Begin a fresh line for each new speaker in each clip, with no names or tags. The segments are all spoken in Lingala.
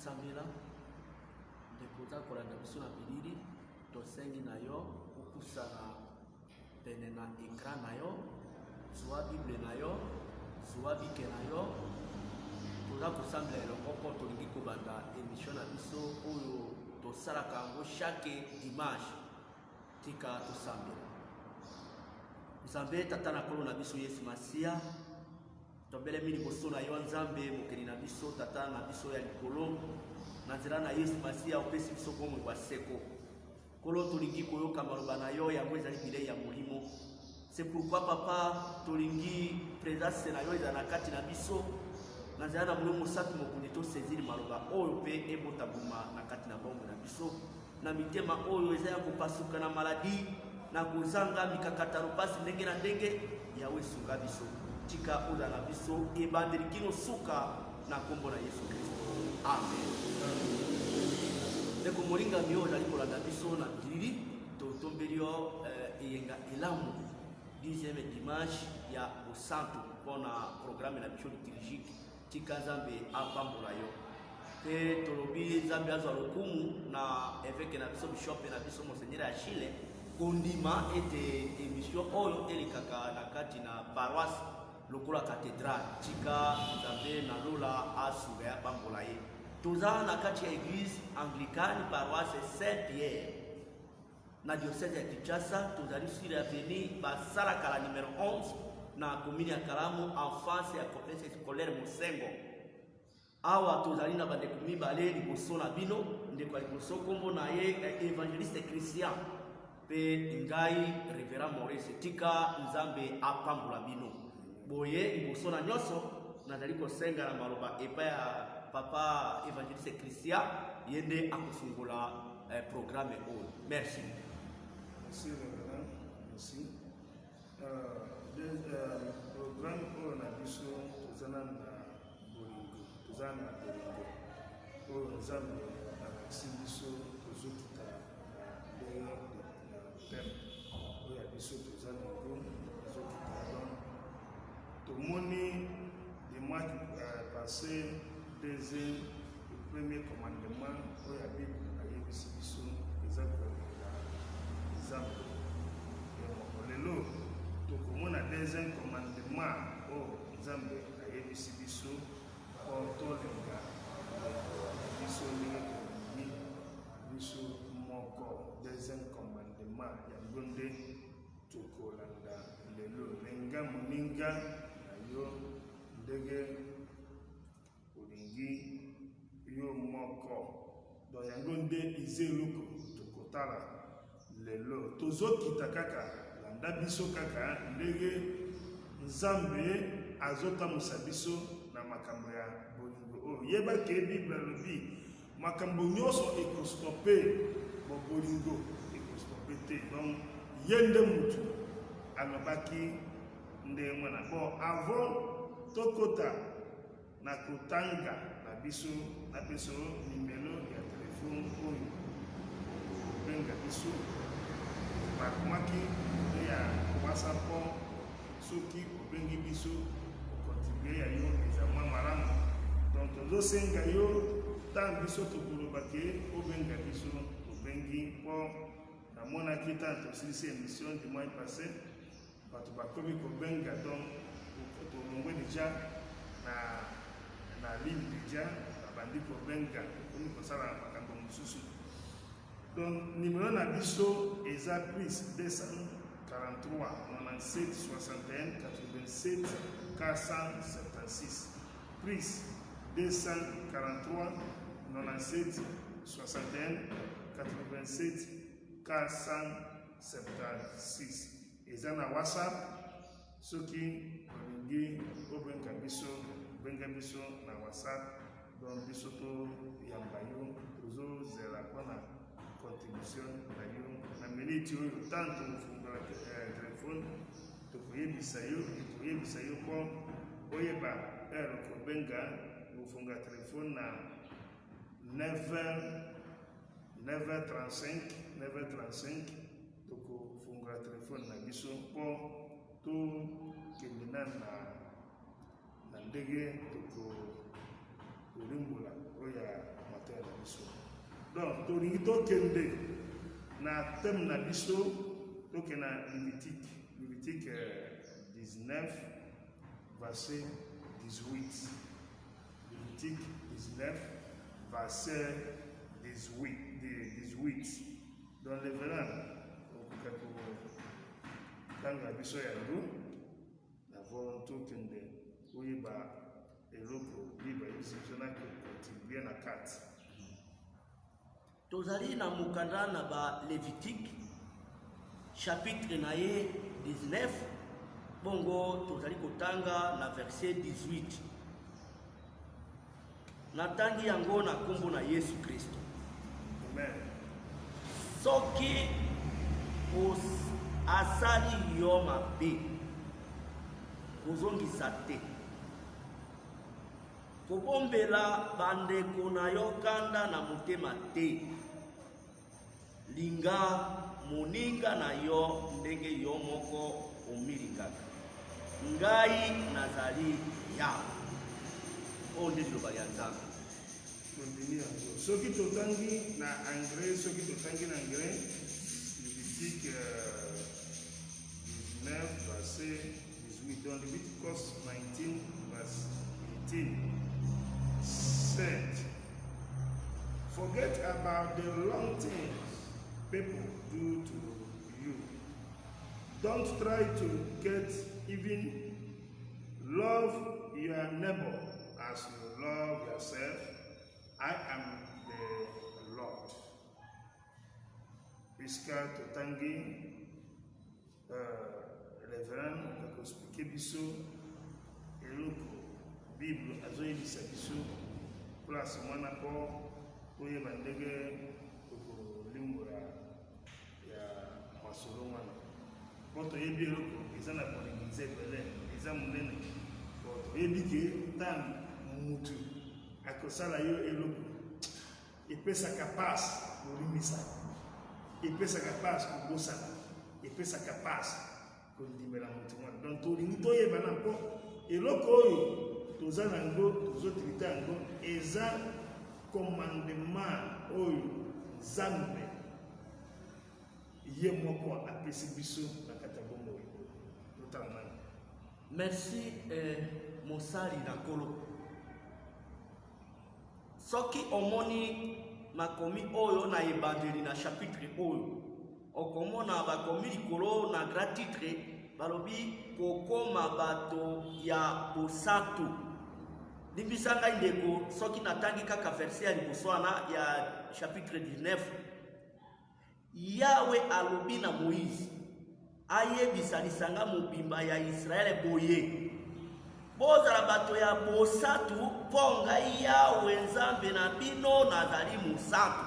Tosambela. Ndeko oza kolanda biso na bilili, tosengi na yo opusana pene na ecran na yo, zwa Bible na yo, zwa bike na yo. Toza kosambela elongo mpo tolingi kobanda emission na biso oyo tosalaka yango chaque dimanche. Tika tosambela. Nzambe Tata na Nkolo na biso Yesu Masiya, tobelemi liboso na yo Nzambe mokeli na biso, Tata na biso ya likolo, na nzela na Yesu Masiya opesi biso bomoi bwa seko. Nkolo, tolingi koyoka maloba na yo, yango ezali bilei ya molimo. C'est pourquoi papa, tolingi présence na yo ezala na kati na biso na nzela na Molimo Mosantu Mokonzi, tosaisir maloba oyo mpe ebota mbuma na kati na bomoi na biso, na mitema oyo eza ya kopasuka na maladi, na kozanga, mikakatano, mpasi ndenge na ndenge. Yawe, sunga biso, tika ozala na biso ebandeli kino suka, na nkombo na Yesu Kristo, amen. Ndeko molingami oyo ozali kolanda biso na bilili, totombeli yo eyenga elamu, 10e dimanche ya bosantu mpona programme na biso liturgique. Tika Nzambe apambola yo, mpe tolobi Nzambe azwa lokumu na évêque na biso, bishop na biso, Monseigneur Achille, kondima ete émission oyo elekaka na kati na paroisse lokola cathédrale. Tika Nzambe na lola asunga ya pambola ye. Toza na kati ya église anglicane, paroisse Saint Pierre, na diocèse ya Kinshasa. Tozali sur avenue Basalaka la numéro 11, na commune ya Kalamu, en face ya complexe scolaire Mosengo. Awa tozali na bandeko mibale liboso na bino. Ndeko ya liboso, nkombo na ye évangéliste Christian, mpe ngai révérend Maurice. Tika Nzambe apambola bino. Boye, liboso na nyonso, nazali kosenga na maloba epai ya papa évangéliste Christian, ye nde akofungola programme oyo. Merci.
Merci, révérend. Merci. Programme oyo na biso, toza nanu na bolingo, toza na bolingo oyo Nzambe alakisi biso. Tozokita na ndenge na thème oyo ya biso toza nango, tozokita. Donc tomoni dimanche passé deuxième, le premier commandement oyo ya Bible ayebisi biso eza kolinga Nzambe ye moko. Lelo tokomona deuxième commandement oyo Nzambe ayebisi biso mpo tolinga biso ndenge tolingi biso moko. Deuxième commandement, yango nde tokolanda lelo: linga moninga na yo ndenge olingi yo moko. Donc yango nde eza eloko tokotala lelo. Tozokita kaka, landa biso kaka ndenge Nzambe azotambusa biso na makambo ya bolingo oyo. Yeba ke Bible alobi makambo nyonso ekostopper, bo bolingo ekostopper te. Donc ye nde mutu alobaki ndenge wana. Bon, avant tokota na kotanga na biso, napesa nimero ya telefone oyo okobenga biso. Bakomaki nimero ya WhatsApp mpo soki obengi biso, ocontribuer ya yo eza mwa malamu. Donc tozosenga yo, ntango biso tokoloba ke obenga biso, tobengi, mpo namonaki ntango tosilisi émission du mois passé, bato bakomi kobenga. Donc tolongwe déjà na ligne, déjà babandi kobenga, tokomi kosala makambo mosusu. Donc numéro na biso eza plus 243 97 61 87 476, plus 243 97 61 87 476. Eza na WhatsApp. Soki olingi obenga biso, benga biso na WhatsApp. Donc biso toyamba yo, tozozela mpona contribution na yo na miniti oyo. Tant tokofungola telefone, tokoyebisa yo, tokoyebisa yo mpo oyeba heure kobenga. Kofunga telefone na 9h, 9h35, 9h35 tokofungola telefone na biso mpo tokende na na ndenge tokolimbola oyo ya makambo. mateya na biso. Donc tolingi tokende na thème na biso, tokende na Levitique, Levitique 19 verset 18. Levitique 19 verset 18, 18. Donc le révérend okoka kotanga biso yango avant tokende koyeba eloko Bible ayebisi biso na kocontribue na kati.
Tozali na mokanda na ba Levitique chapitre na ye 19, bongo tozali kotanga na verset 18. Natangi yango na nkombo na Yesu Kristo.
Amen.
Soki asali yo mabe, kozongisa te. Kobombela bandeko na yo kanda na motema te. Linga moninga na yo ndenge yo moko omilingaka. Ngai nazali Yawe. Oyo nde liloba lya Nzambe.
Tondimi yango. Soki totangi na anglais, soki totangi na anglais, Levitique 19 verset 18, donc Leviticus 19 verse 18 said, Forget about the wrong things people do to you. Don't try to get even. Love your neighbor as you love yourself. I am the Lord. Puisque totangi Reverend akoexplike biso eloko Bible azoyebisa biso place mwana mpo toyeba ndenge tokolimbola ya masolo wana mpo toyebi eloko eza na bolingo eza ebele eza monene po toyebi ke ntango mutu akosala yo eloko Epesaka pasi kolimisa, epesaka pasi kobosana, epesaka pasi kondimela moto wana. Donc tolingi toyebana mpo eloko oyo toza na yango tozotrite yango eza commandement oyo Nzambe ye moko apesi biso na kati ya bomoi oyo. Totala nani.
Merci eh, mosali na Nkolo. Soki omoni makomi oyo na ebandeli na chapitre oyo, okomona bakomi likolo na grand titre balobi kokoma bato ya bosantu. Limbisa ngai ndeko soki natangi kaka verset ya liboso wana ya chapitre 19. Yawe alobi na Moize ayebisa lisanga mobimba ya Yisraele boye, Bozala bato ya bosantu, mpo ngai Yawe Nzambe na bino nazali mosantu.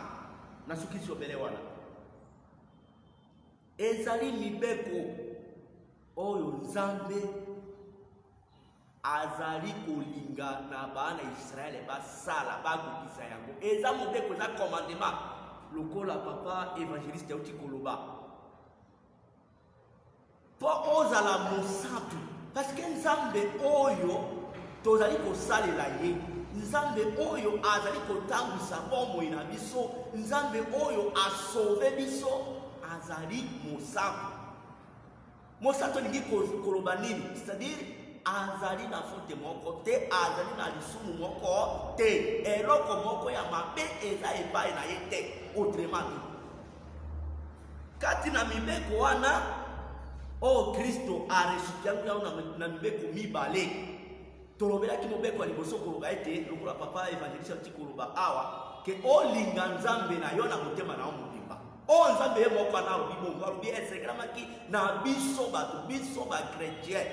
Nasukisi obele wana. Ezali mibeko oyo Nzambe azali kolinga na bana Israele basala, bakokisa yango. Eza mobeko, eza commandement, lokola papa evangeliste auti koloba, mpo ozala mosantu, parce que Nzambe oyo tozali kosalela ye, Nzambe oyo azali kotambwisa bomoi na biso, Nzambe oyo asauve biso, azali mosantu. Mosantu elingi koloba nini? C'est-à-dire azali na faute moko te, azali na lisumu moko te, eloko moko ya mabe eza epai na ye te. Autrement dit, kati na mibeko wana oyo Kristo aresite yango na mibeko mibale, tolobelaki mobeko ya liboso koloba ete lokola papa evangeliste auti koloba awa ke olinga Nzambe na yo na motema na yo mobimba. Oyo Nzambe ye moko wana alobi bongo, alobi esengelamaki na biso bato, biso ba chrétien,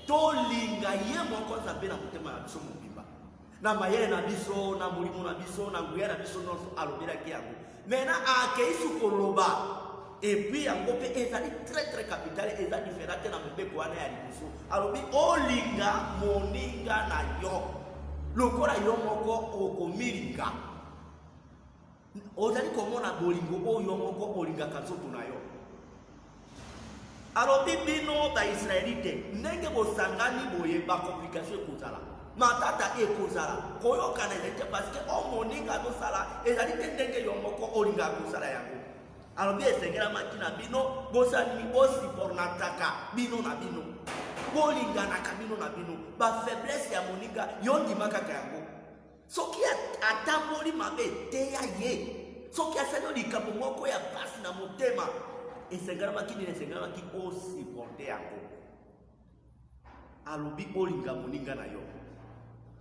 tolinga ye moko Nzambe na motema na biso mobimba, na mayele na biso, na molimo na biso, na nguya na biso nyonso. Alobelaki yango. Maintenant akei su koloba, et puis yango mpe ezali très très capital, eza différent te na mobeko wana ya liboso. Alobi olinga moninga na yo lokola yo moko okomilinga. Ozali komona bolingo oyo yo moko olingaka nzoto na yo. Alobi bino baisraelite, ndenge bosangani boye, bacomplication ekozala. Matata ekozala, koyokana ezali te parce que oyo moninga azosala ezali te ndenge yo moko olingaka kosala yango. Alobi esengelamaki na bino bosala nini? Bosipornataka bino na bino, bolinganaka bino na bino. Ba faiblesse ya moninga yo ndima kaka yango. Soki atamboli mabe, teya ye. Soki asali yo likambo moko ya pasi na motema, esengelamaki nini? Esengelamaki osupporter yango. Alobi olinga moninga na yo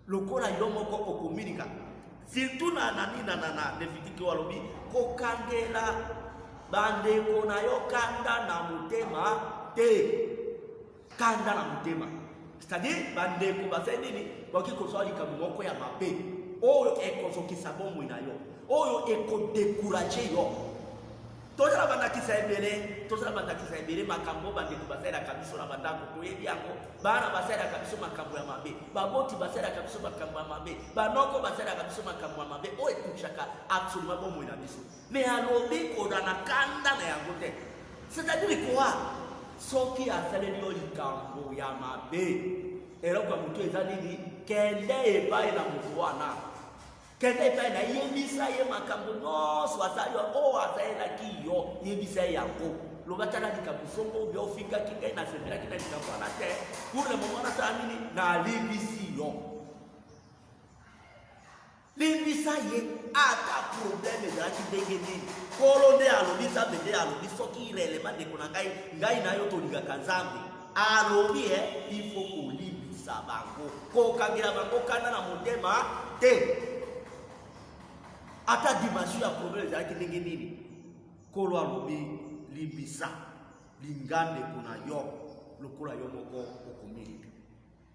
lokola yo moko okomilinga, surtout na nani na na na Lévitique oyo alobi kokangela bandeko na yo kanda na motema te. Kanda na motema, c'est-à-dire bandeko basali nini? Bakoki kozwa likambo moko ya mabe oyo ekozokisa bomoi na yo, oyo ekodécourager yo. Tozala bandakisa ebele, tozala bandakisa ebele. Makambo bandeko basalelaka biso na bandako, toyebi yango. Bana basalelaka biso makambo ya mabe, baboti basalelaka biso makambo ya mabe, banoko basalelaka biso makambo ya mabe oyo etouchaka absolument bomoi na biso. Mais alobi koza na kanda na yango te. C'est-à-dire quoi? Soki asaleli yo likambo ya mabe, eloko ya motu eza nini? Kende epai na motu wana, kende epai na yebisa ye makambo nyonso asali yo, oyo asalelaki yo, yebisa ye yango. Loba: tala likambo songo obi ofingaki ngai, nasepelaki na likambo wana te. Pour le moment nasala nini? Nalimbisi yo. Limbisa ye ata problème ezalaki ndenge nini. Nkolo nde alobi, Nzambe nde alobi. Soki réellement, ndeko na ngai, ngai na yo tolingaka Nzambe, alobi e il faut kolimbisa bango, kokangela bango kanda na motema te, ata dimension ya problème ezalaki ndenge nini. Nkolo alobi limbisa, linga ndeko na yo lokola yo moko okomilinga.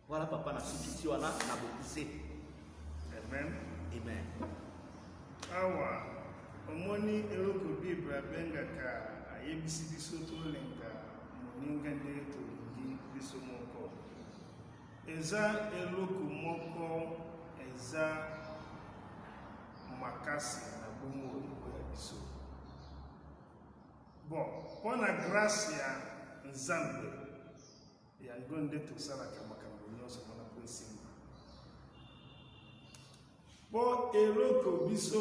Voilà papa, nasukisi wana na bokuse.
Amen.
Amen.
Awa omoni eloko Bible abengaka, ayebisi biso tolinga moninga ndenge tolingi biso moko. Eza eloko moko eza makasi na bomoi oyo ya biso. Bon, mpo na grâce ya Nzambe, yango nde tosalaka makambo nyonso wana mpo esimba. Mpo eloko biso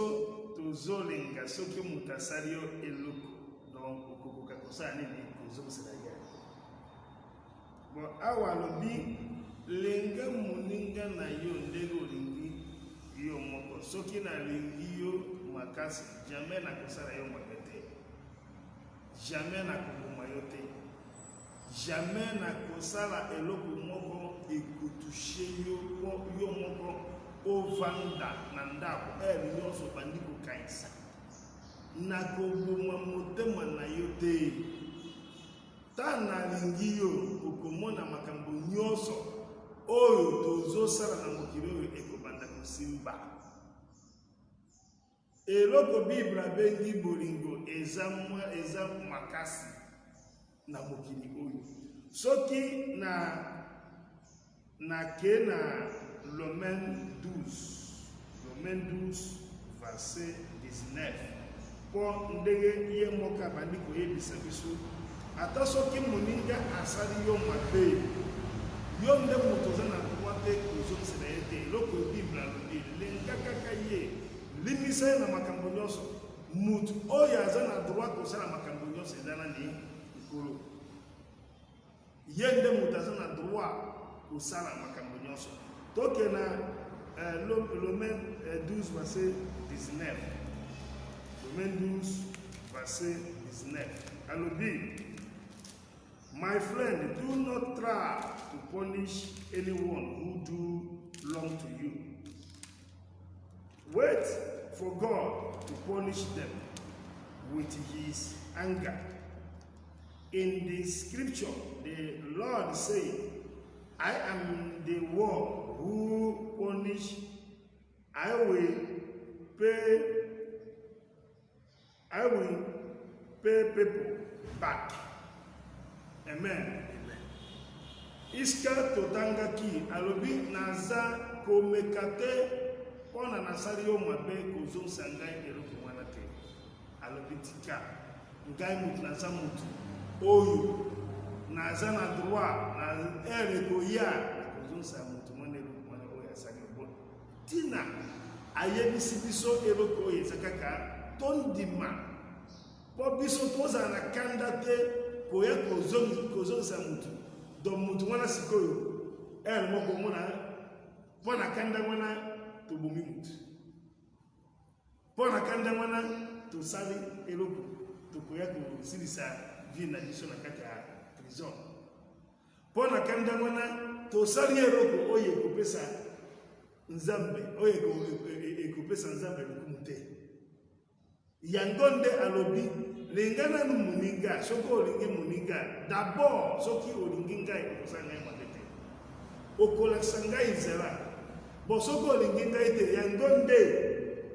tozolinga, soki moto asali yo eloko, donc okokoka kosala nini? Kozongisela ye. Bon, awa alobi linga moninga na yo ndenge olingi yo moko. Soki nalingi yo makasi, jamais nakosala yo mabe te, jamais nakoboma yo te, jamais nakosala eloko moko ekotoucher yo mpo yo moko ovanda na ndako heure nyonso obandi kokanisa. Nakoboma motema na yo te. Ta nalingi yo, okomona makambo nyonso oyo tozosala na mokili oyo ekobanda kosimba. Eloko Bible abengi bolingo eza mwa eza makasi na mokili oyo. Soki na nake na Romain 12, Romain 12 verset 19, mpo ndenge ye moko abandi koyebisa biso, ata soki moninga asali yo mabe, yo nde moto oza na droit te kozongisela ye te. Eloko Bible alobi, lenga kaka ye, limbisa ye na makambo nyonso. Motu oyo aza na droit kosala makambo nyonso eza nani? Nkolo. Ye nde moto aza na droit kosala makambo nyonso. Toke na Romain 12 verset 19. Romain 12 verset 19 alobi: "My friend, do not try to punish anyone who do wrong to you. Wait for God to punish them with his anger. In the scripture, the Lord said, 'I am the one who punish. I will pay, I will pay people back.'" Amen.
Amen.
Iska totangaki, alobi naza komeka te mpo na nasali yo mabe kozongisa ngai eloko wana te. Alobi tika ngai motu naza motu oyo naza na droit na heure ekoya nakozongisa motu mwana eloko wana oyo. Ntina ayebisi biso eloko oyo eza kaka tondima mpo biso tozala na kanda te koya kozongisa motu. Donc motu wana sikoyo ere moko omona mpo na kanda wana tobomi motu, mpo na kanda wana tosali eloko tokoya kosilisa vie na biso na kati ya prison, mpo na kanda wana tosali eloko oyo ekopesa Nzambe, oyo ekopesa Nzambe lokumu te. Yango nde alobi linga nanu moninga. Soki olingi moninga d'abord, soki olingi ngai okosala ngai mabe te, okolakisa ngai nzela. Bon, soki olingi ngai te, yango nde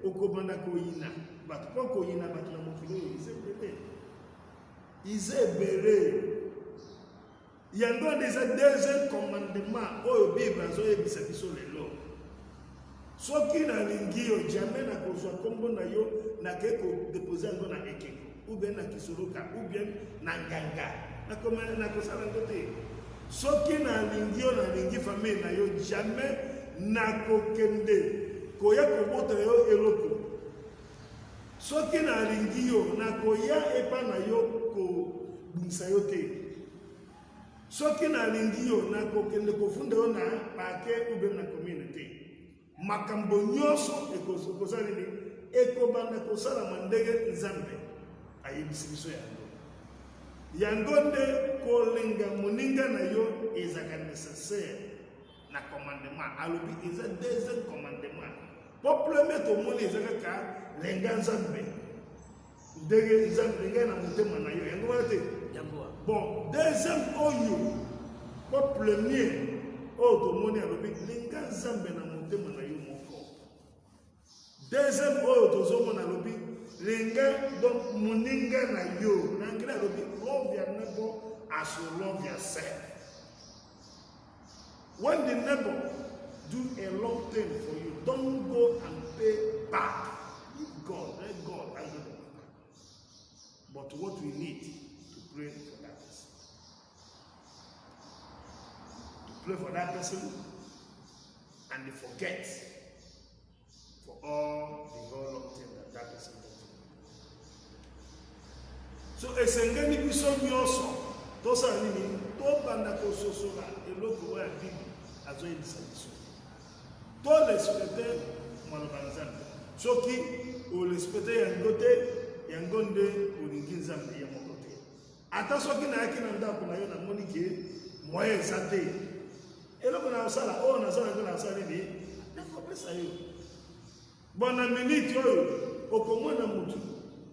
okobanda koyina bato, mpo koyina bato na mokili oyo eza ebele, eza ebele. Yango nde eza deuxième commandement oyo Bible azoyebisa biso lelo. Soki nalingi yo, jamais nakozwa nkombo na yo nakei kodepose yango na ekeko ou bien na kisoloka ou bien na nganga, nakosala yango te. Soki nalingi yo, nalingi famille na yo, jamais nakokende koya kobota yo eloko. Soki nalingi yo, nakoya epa na yo kobundisa yo te. Soki nalingi yo, nakokende kofunda yo na parquet ou bien na commune te. Makambo nyonso ekozala nini? Ekobanda kosalama ndenge Nzambe ayebisi biso yango. Yango nde kolinga moninga na yo ezalaka nécessaire na commandement. Alobi eza deuxième commandement. Po premier tomoni eza kaka lenga Nzambe ndenge Nzambe ngai na motema na yo, yango wana te. Bon, deuxième oyo, po premier oyo tomoni alobi linga Nzambe na motema na yo moko. Deuxième oyo tozomona alobi linga donc moninga na yo. Na anglais alobi love your neighbor as you love yourself. When the neighbor do a long thing for you, don't go and pay back. Leave God, let God handle the matter. But what we need to pray for that person. To pray for that person and forget for all the whole long thing that that person did. So esengeli biso nyonso tosala nini? Tobanda kososola eloko oyo ya Bible azoyebisa biso. Torespecte maloba ya Nzambe. Soki orespecte yango te, yango nde olingi Nzambe ye moko te. Ata soki nayaki na ndako na yo, namoni ke moyen eza te, eloko na kosala oyo naza nango, nasala nini? Nakopesa yo. Bon, na minute oyo okomona motu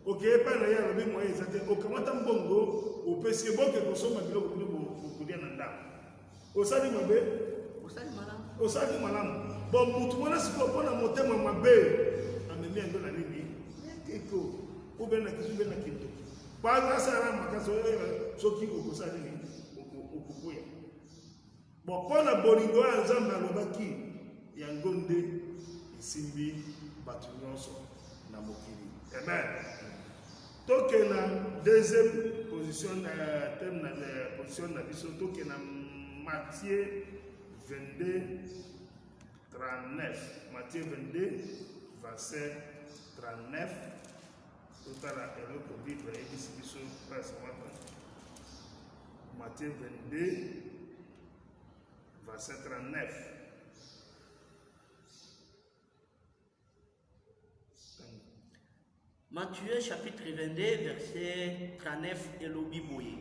okeye epai na ye, alobi moyen eza te, okamata mbongo opesi ye, boke kosomba biloko bino bokolia na ndako. Osali mabe? Osali malamu. Bon, motu wana sikoyo mpo na motema mabe amemi yango na nini? Ekeko obe na kisu, obe na kindoki, po asala makasi oyo soki okosala nini, okokwea. Bon, mpo na bolingo oyo Nzambe alobaki, yango nde esimbi bato nyonso na mokili. Amen. Toke na deuxième position na thème na position na biso, toke na Matthieu 22 39. Matthieu 22 verset 39. Totala eloko Bible ayebisi biso place wana. Matthieu 22 verset 39.
Matthieu chapitre 22 verset 39 elobi boye: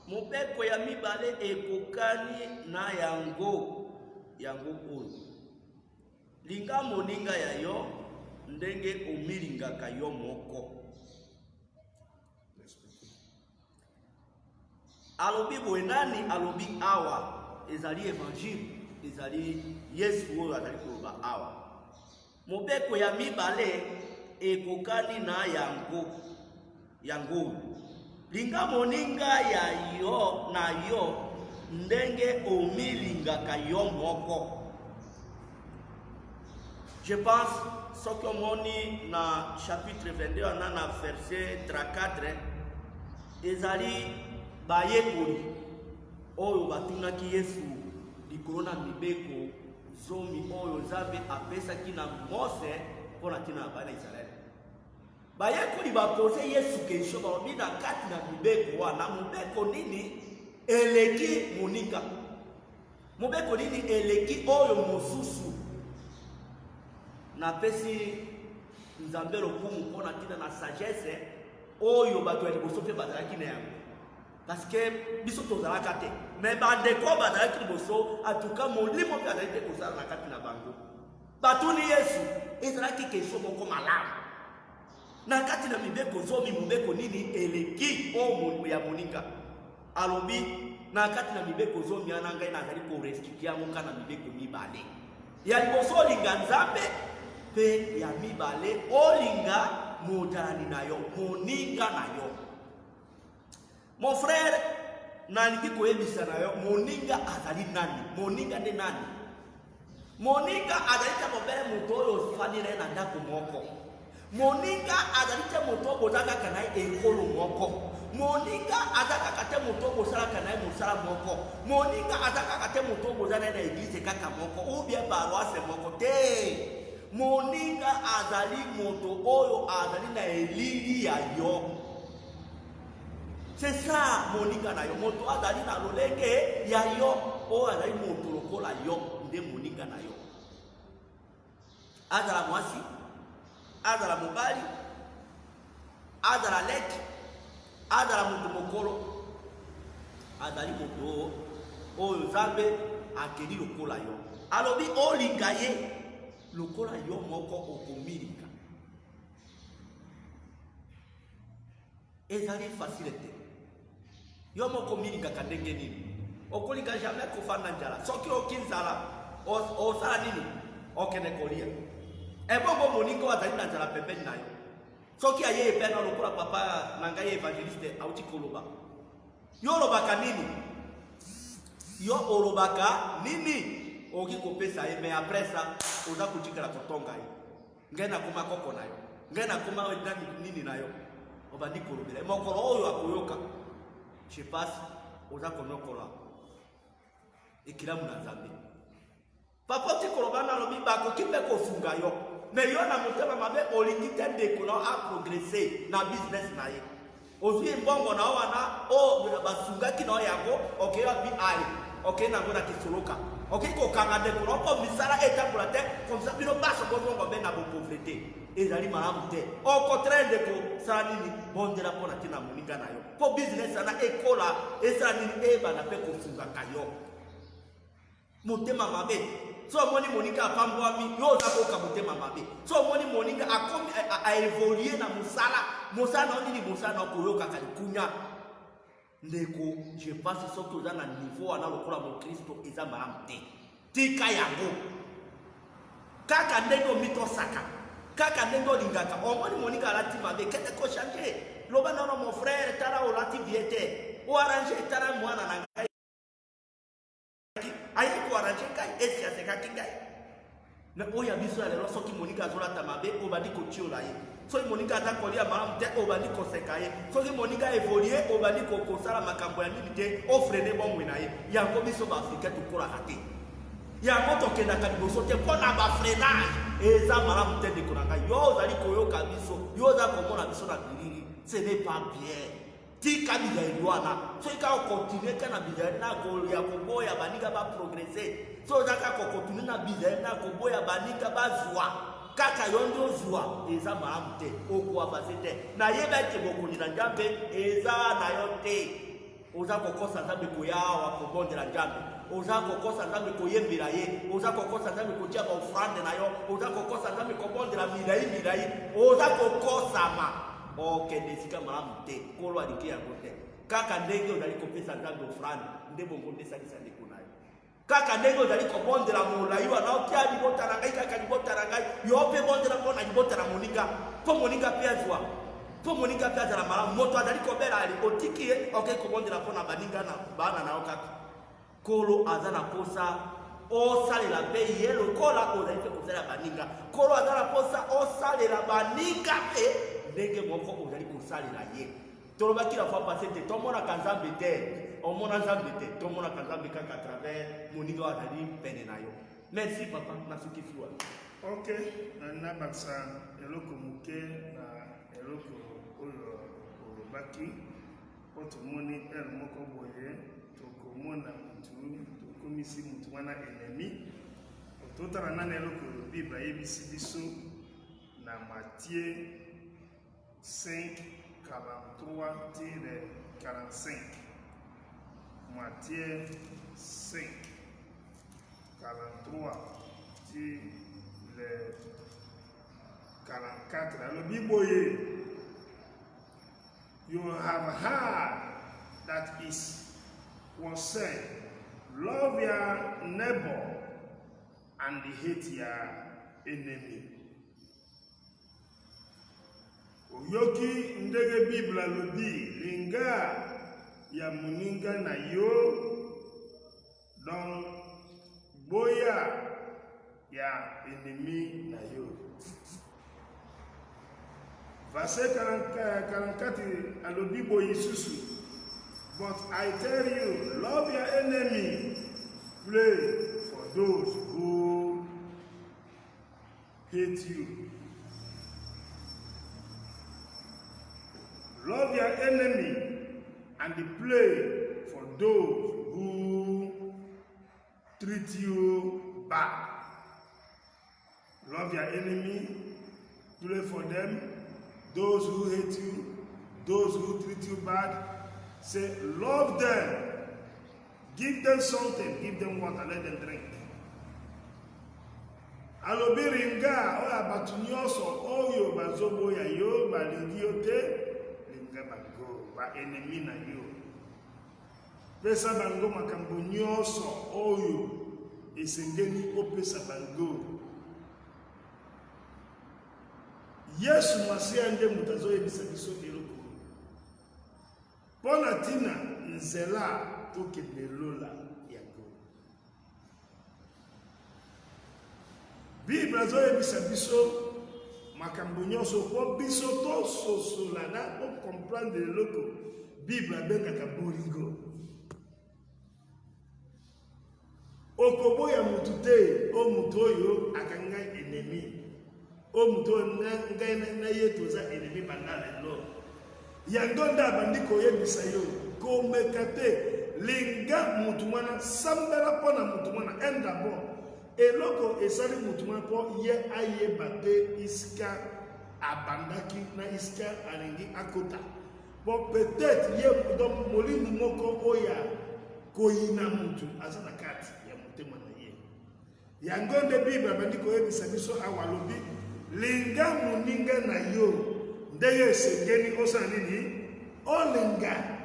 mobeko ya mibale ekokani na yango yango oyo: linga moninga ya yo ndenge omilingaka yo moko. Alobi boye, nani alobi awa? Ezali évangile, ezali Yesu oyo azali koloba awa. Mobeko ya mibale ekokani na yango yango oyo: linga moninga ya yo na yo ndenge omilingaka yo moko. Je pense soki omoni na chapitre 22 wana na verset 34, ezali bayekoli oyo batunaki Yesu likolo na mibeko. Zomi oyo Nzambe apesaki na Mose mpo na ntina na bana Isalaele. Bayekoli bapoze Yesu question, balobi na kati na mibeko wana, mobeko nini eleki moninga? Mobeko nini eleki oyo mosusu? Napesi Nzambe lokumu mpo na ntina na sagesse oyo bato ya liboso mpe bazalaki na yango. Parce que biso tozalaka te, mais bandeko bazalaki liboso, en tout cas molimo mpe azalaki mpe kosala na kati na bango. Batuni Yesu, ezalaki question moko malamu. Na kati na mibeko zomi, mobeko nini eleki oyo ya moninga? Alobi, na kati na mibeko zomi wana ngai nazali korestitue yango kaka na mibeko mibale. Ya liboso olinga Nzambe, mpe ya mibale olinga mozalani na yo, moninga na yo. Mon frère, nalingi koyebisa na yo moninga azali nani? Moninga nde nani? Moninga azali te bobele moto oyo ofandi na ye na ndako moko. Moninga azali te moto oyo boza kaka na ye ekolo moko. Moninga aza kaka te moto oyo bosalaka na ye mosala moko. Moninga aza kaka te moto oyo boza na ye na eglise kaka moko ou bien paroisse moko te. Moninga azali moto oyo azali na elili ya yo. C'est ça moninga na yo, moto azali na lolenge ya yo, oyo azali moto lokola yo nde moninga na yo. Azala mwasi, azala mobali, azala leki, azala moto mokolo, azali moto oyo Nzambe akeli lokola yo. Alobi olinga ye lokola yo moko okomilinga. Ezali facile te. Yo moko omilingaka ndenge nini? Okolinga jamais kofanda njala. Soki oki nzala, osala nini? Okende kolia. Ebongo moninga oyo azali na nzala pembeni na yo, soki aye epai na lokola papa na ngai evangeliste auti koloba, yo olobaka nini? Yo olobaka nini? Okoki kopesa ye, mais après ça oza kotikala kotonga ye. Ngai nakoma koko na yo, ngai nakoma nani nini na yo, obandi kolobela mokolo oyo akoyoka. Je passe, oza konyokola ekilamu na Nzambe. Papa oti koloba na alobi bakoki mpe kosunga yo, me yo na motema mabe olingi te ndeko na yo aprogrese na business na ye. Ozwi mbongo na yo wana oyo basungaki na yo yango, okei wapi? Ale okei na yango na kisoloka, okei kokanga ndeko na yo mpo misala etambola te, comme ça bino baso bozonga mpe na bopauvreté. Ezali malamu te. Au contraire ndeko, sala nini? Bondela mpo na ntina ya moninga na yo mpo business wana ekola, esala nini? Eyebana mpe kosungaka yo. Motema mabe. So omoni moninga apambwami, yo oza koyoka motema mabe. So omoni moninga akomi a evoluer na mosala, mosala na yo nini? Mosala na yo koyokaka likunya. Ndeko, je pense soki oza na niveau wana lokola mokristo eza malamu te. Tika yango. Kaka ndenge omitosaka, kaka ndenge olingaka. Omoni moninga alati mabe, kende ko changer. Loba nono mon frère, tala olati bien te. O arranger, tala mwana na ngai. Aye ko arranger ngai, esi asekaki ngai. Mais oyo ya biso ya lelo, soki moninga azolata mabe, obandi kotiola ye. Soki moninga aza kolia malamu te, obandi koseka ye. Soki moninga evolue, obandi kosala makambo ya nini te, ofrene bomoi na ye. Yango biso ba Africain tokolaka te. Yango tokendaka liboso te mpo na ba freinage. Eza malamu te ndeko na ngai. Yo ozali koyoka biso, yo oza komona biso na bilili, ce n'est pas bien. Tika bizaleli wana. Soki kaka okontinue kaka na bizaleli na ya koboya baninga ba progresser, soki oza kaka kokontinue na bizaleli na koboya baninga bazwa, kaka yo nde ozwa, eza malamu te, okoavanse te. Nayeba ete bokonzi na Nzambe eza na yo te. Oza kokosa Nzambe koya awa kobondela Nzambe, oza kokosa Nzambe koyembela ye, oza kokosa Nzambe kotia ba offrande na yo, oza kokosa Nzambe kobondela milai milai, oza kokosama. Okende esika malamu te. Nkolo alingi yango te. Kaka ndenge ozali kopesa Nzambe offrande, nde bongo nde esalisa ndeko na yo. Kaka ndenge ozali kobondela molai wana, otia libota na ngai, kaka libota na ngai, yo mpe bondela mpo na libota na moninga, mpo moninga mpe azwa, mpo moninga mpe azala malamu. Moto azali kobela, ali otiki ye, okei kobondela mpo na baninga na bana na yo kaka. Nkolo aza na mposa osalela mpe ye lokola ozali mpe kosalela baninga. Nkolo aza na mposa osalela baninga mpe ndenge moko ozali kosalela ye. Tolobaki la fois passée te tomonaka Nzambe te, omona Nzambe te, tomonaka Nzambe kaka à travers moninga oyo azali pene na yo. Merci papa, nasukisi wana.
Ok, nabakisa eloko moke na eloko oyo olobaki, mpo tomoni heure moko boye tokomona mutu tokomisi mutu wana ennemi. Totala nani eloko Bible ayebisi biso na Matthieu 5 43 ti 45. Matthieu 5 43 ti le 44 alobi boye: "You have heard that is was said, love your neighbor and hate your enemy." Oyoki ndenge Bible alobi linga ya moninga na yo, donc boya ya ennemi na yo. Verset 44 alobi boye lisusu: "But I tell you, love your enemy, pray for those who hate you." Love your enemy and pray for those who treat you bad. Love your enemy, pray for them, those who hate you, those who treat you bad. Say, love them. Give them something, give them water, let them drink. Alobi linga oyo bato nyonso oyo bazoboya yo, balingi yo te, linga bango, baennemi na yo. Pesa bango makambo nyonso oyo esengeli opesa bango. Yesu Masiya nde moto azoyebisa biso eloko mpo na ntina nzela tokende lola. Yango Bible azoyebisa biso makambo nyonso mpo biso tososola na kocomprendre eloko Bible abengaka bolingo. Okoboya mutu te o mutu oyo akangi ngai ennemi, o mutu oyo ngai na ye toza ennemi banda lelo. Yango nde abandi koyebisa yo komeka te, linga mutu wana, sambela mpo na mutu wana. Un d'abord eloko esali mutu wana mpo ye ayeba te isika abandaki na isika alingi akota. Bon, peut-être ye donc molimo moko oyo koyina mutu aza na kati ya motema na ye. Yango nde Bible abandi koyebisa biso awa, alobi linga moninga na yo ndenge esengeli osala nini, olinga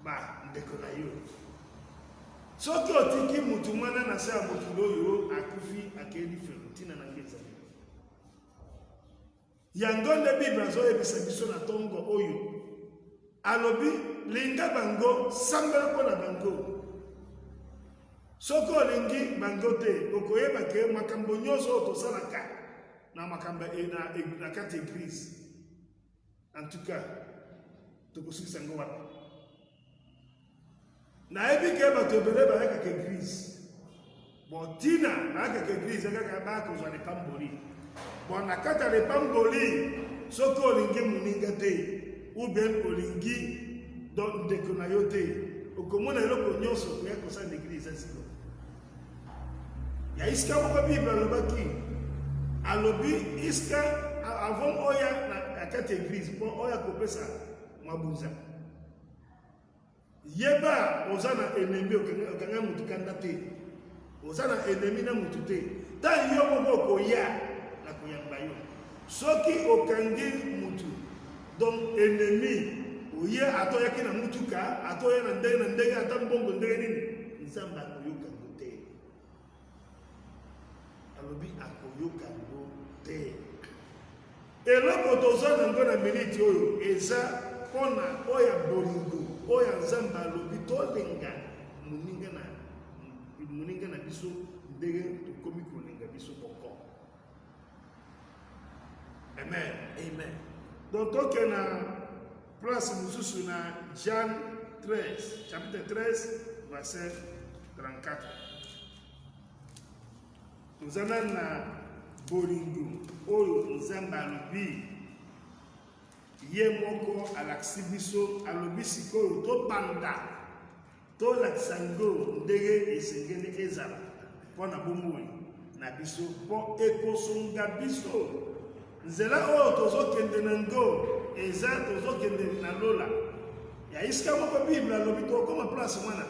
bandeko na yo. Soki otiki mutu mwana na se ya mokili oyo akufi akei lifelo, ntina na nge ezali. Yango nde Bible azoyebisa biso na ntongo oyo, alobi linga bango, sambela mpo na bango. Soki olingi bango te, okoyeba ke makambo nyonso oyo tosalaka na makambo na kati eglise, en tout cas tokosukisa yango wapi? Nayebi ke bato ebele bayakaka eglise. Bon, ntina bayakaka eglise kaka baya kozwa lipamboli. Bon, na kati ya lipamboli, soki olingi moninga te ou bien olingi donc ndeko na yo te, okomona eloko nyonso koya kosala na eglise eza zilo ya isika moko. Bible alobaki, alobi iska avant oya na kati ya eglise mpo oya kopesa mabunza, yeba oza na ennemi, okanga mutu kanda te, oza na ennemi na mutu te. Ntango yo moko okoya na koyamba yo, soki okangi mutu donc ennemi, oye ata oyaki na mutuka, ata oye na ndenge na ndenge, ata mbongo ndenge nini, Nzambe akoyoka ngo te. Alobi akoyoka ngo te. Eloko toza nango na miniti oyo eza mpona oyo ya bolingo oyo ya Nzambe. Alobi tolinga moninga na biso ndenge tokomi kolinga biso moko. Amen.
Amen.
Donc toke na place mosusu na Jean 13, chapitre 13, verset 34. Toza nanu na bolingo oyo Nzambe alobi ye moko alakisi biso, alobi sikoyo tobanda tolakisa ngo ndenge esengeli ezala mpo na bomoi na biso, mpo ekosunga biso nzela oyo tozokende na ngo eza tozokende na lola ya esika moko. Bible alobi tokoma place wana.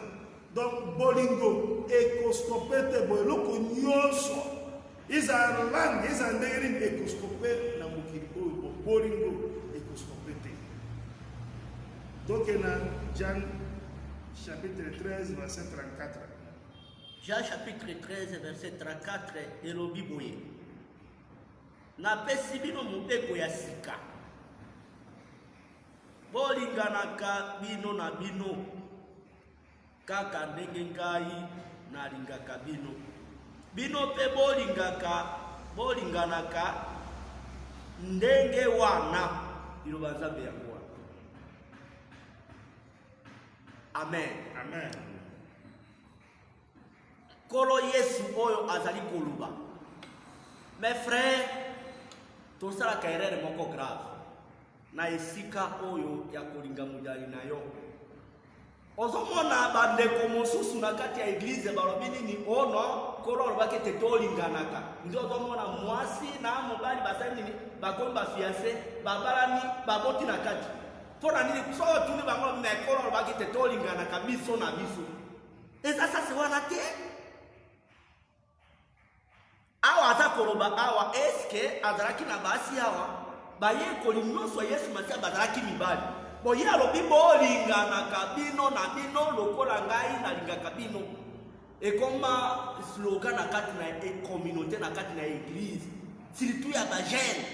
Donc bolingo ekostope te, bo eloko nyonso ezala langue, ezala ndenge nini, ekostope na mokili oyo, bo bolingo ekostope te. Toke na Jean chapitre 13 verset 34.
Jean chapitre 13 verset 34 elobi boye: napesi bino mobeko ya sika, bolinganaka bino na bino kaka ndenge ngai nalingaka bino, bino mpe bolinganaka ndenge wana. Liloba Nzambe yango wana. Amen.
Amen.
Nkolo Yesu oyo azali koloba. Mes frères, tosalaka erreur moko grave na esika oyo ya kolinga mojali na yo. Ozomona bandeko mosusu na kati ya eglize balobi nini? Oh non, Nkolo alobaki ete tolinganaka. Nde ozomona mwasi na mobali basali nini? Bakomi bafiance, babalani, baboti na kati. Mpo na nini? Soki otuni bango, me Nkolo alobaki ete tolinganaka biso na biso. Eza sasi wana te. Awa aza koloba awa, eske azalaki na basi awa? Bayekoli nyonso ya Yesu Masiya bazalaki mibali. Bo ye alobi bolinganaka bino na bino lokola ngai nalingaka bino. Ekoma slogan na kati na communauté, na kati na eglise, surtout ya ba jeunes.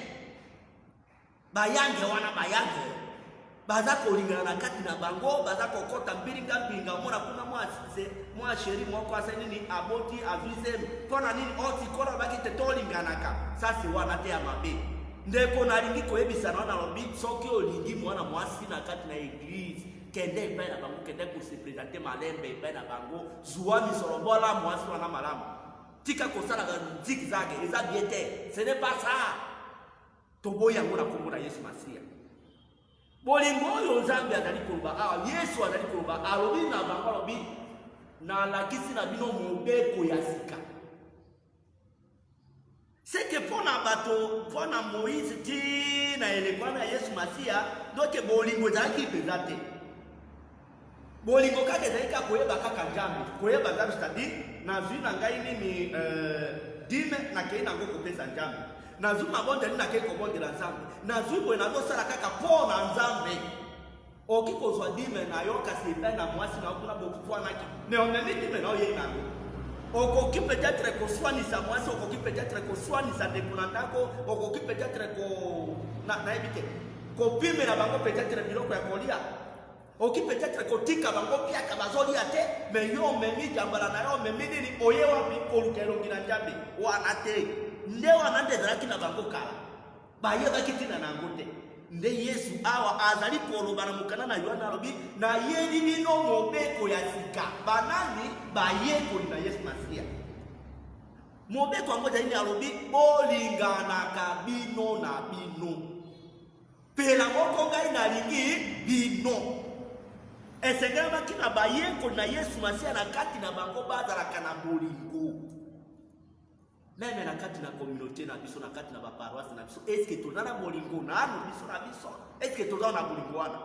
Bayange wana, bayange baza kolingana na kati na bango, baza kokota mbilinga mbilinga. Omona kuna mwa sheri moko asali nini, aboti, azwi zemi. Mpo na nini? O tikolo alobaki te tolinganaka. Sasi wana te ya mabe. Ndeko, nalingi koyebisa na wana, alobi soki olingi mwana mwasi na kati na eglise, kende epai na bango, kende kose présenter malembe epai na bango, zuwa misolo, bola mwasi wana malamu. Tika kosalaka zigzag, eza bien te, ce n'est pas ça. Toboyi yango na nkombo na Yesu Masiya. Bolingo oyo Nzambe azali koloba awa, Yesu azali koloba, alobi na bango, alobi nalakisi na bino mobeko ya sika. Seke mpo na bato, mpo na Moïse ti na eleko wana ya Yesu Masiya, donc bolingo ezalaki mpenza te. Bolingo kaka ezali kaka koyeba kaka Nzambe, koyeba Nzambe, c'est-à-dire nazwi na ngai nini dime, nakei nango kopesa Nzambe, nazwi mabondeli, nakei kobondela Nzambe, nazwi boye, nazosala kaka mpo na Nzambe. Okoki kozwa dime na yo kasi epai na mwasi na yo kuna bokufwanaki, mais omemi dime na yo ye nango. Okoki peut-être koswanisa mwasi, okoki peut-être koswanisa ndeko na ndako, okoki peut-être ko nayebi te kopimela bango peut-être biloko ya kolia. Okoki peut-être kotika bango piaka bazolia te, mais yo omemi jambala na yo, omemi nini, oye wapi koluka elongi na Nzambe wana te. Nde wana nde ezalaki na bango kala, bayebaki ntina na yango te. Nde Yesu awa azali koloba na mokanda na Yoane, alobi nayeli bino mobeko ya sika. Banani? Bayekoli na Yesu Masiya. Mobeko yango ezali nini? Alobi bolinganaka bino na bino. Pela moko ngai nalingi bino. Esengelamaki na bayekoli na Yesu Masiya na kati na bango bazalaka na bolingo. Meme na kati na communauté na biso, na kati na baparoisse na biso, eske toza na bolingo nanu biso na biso? Eske toza na bolingo wana?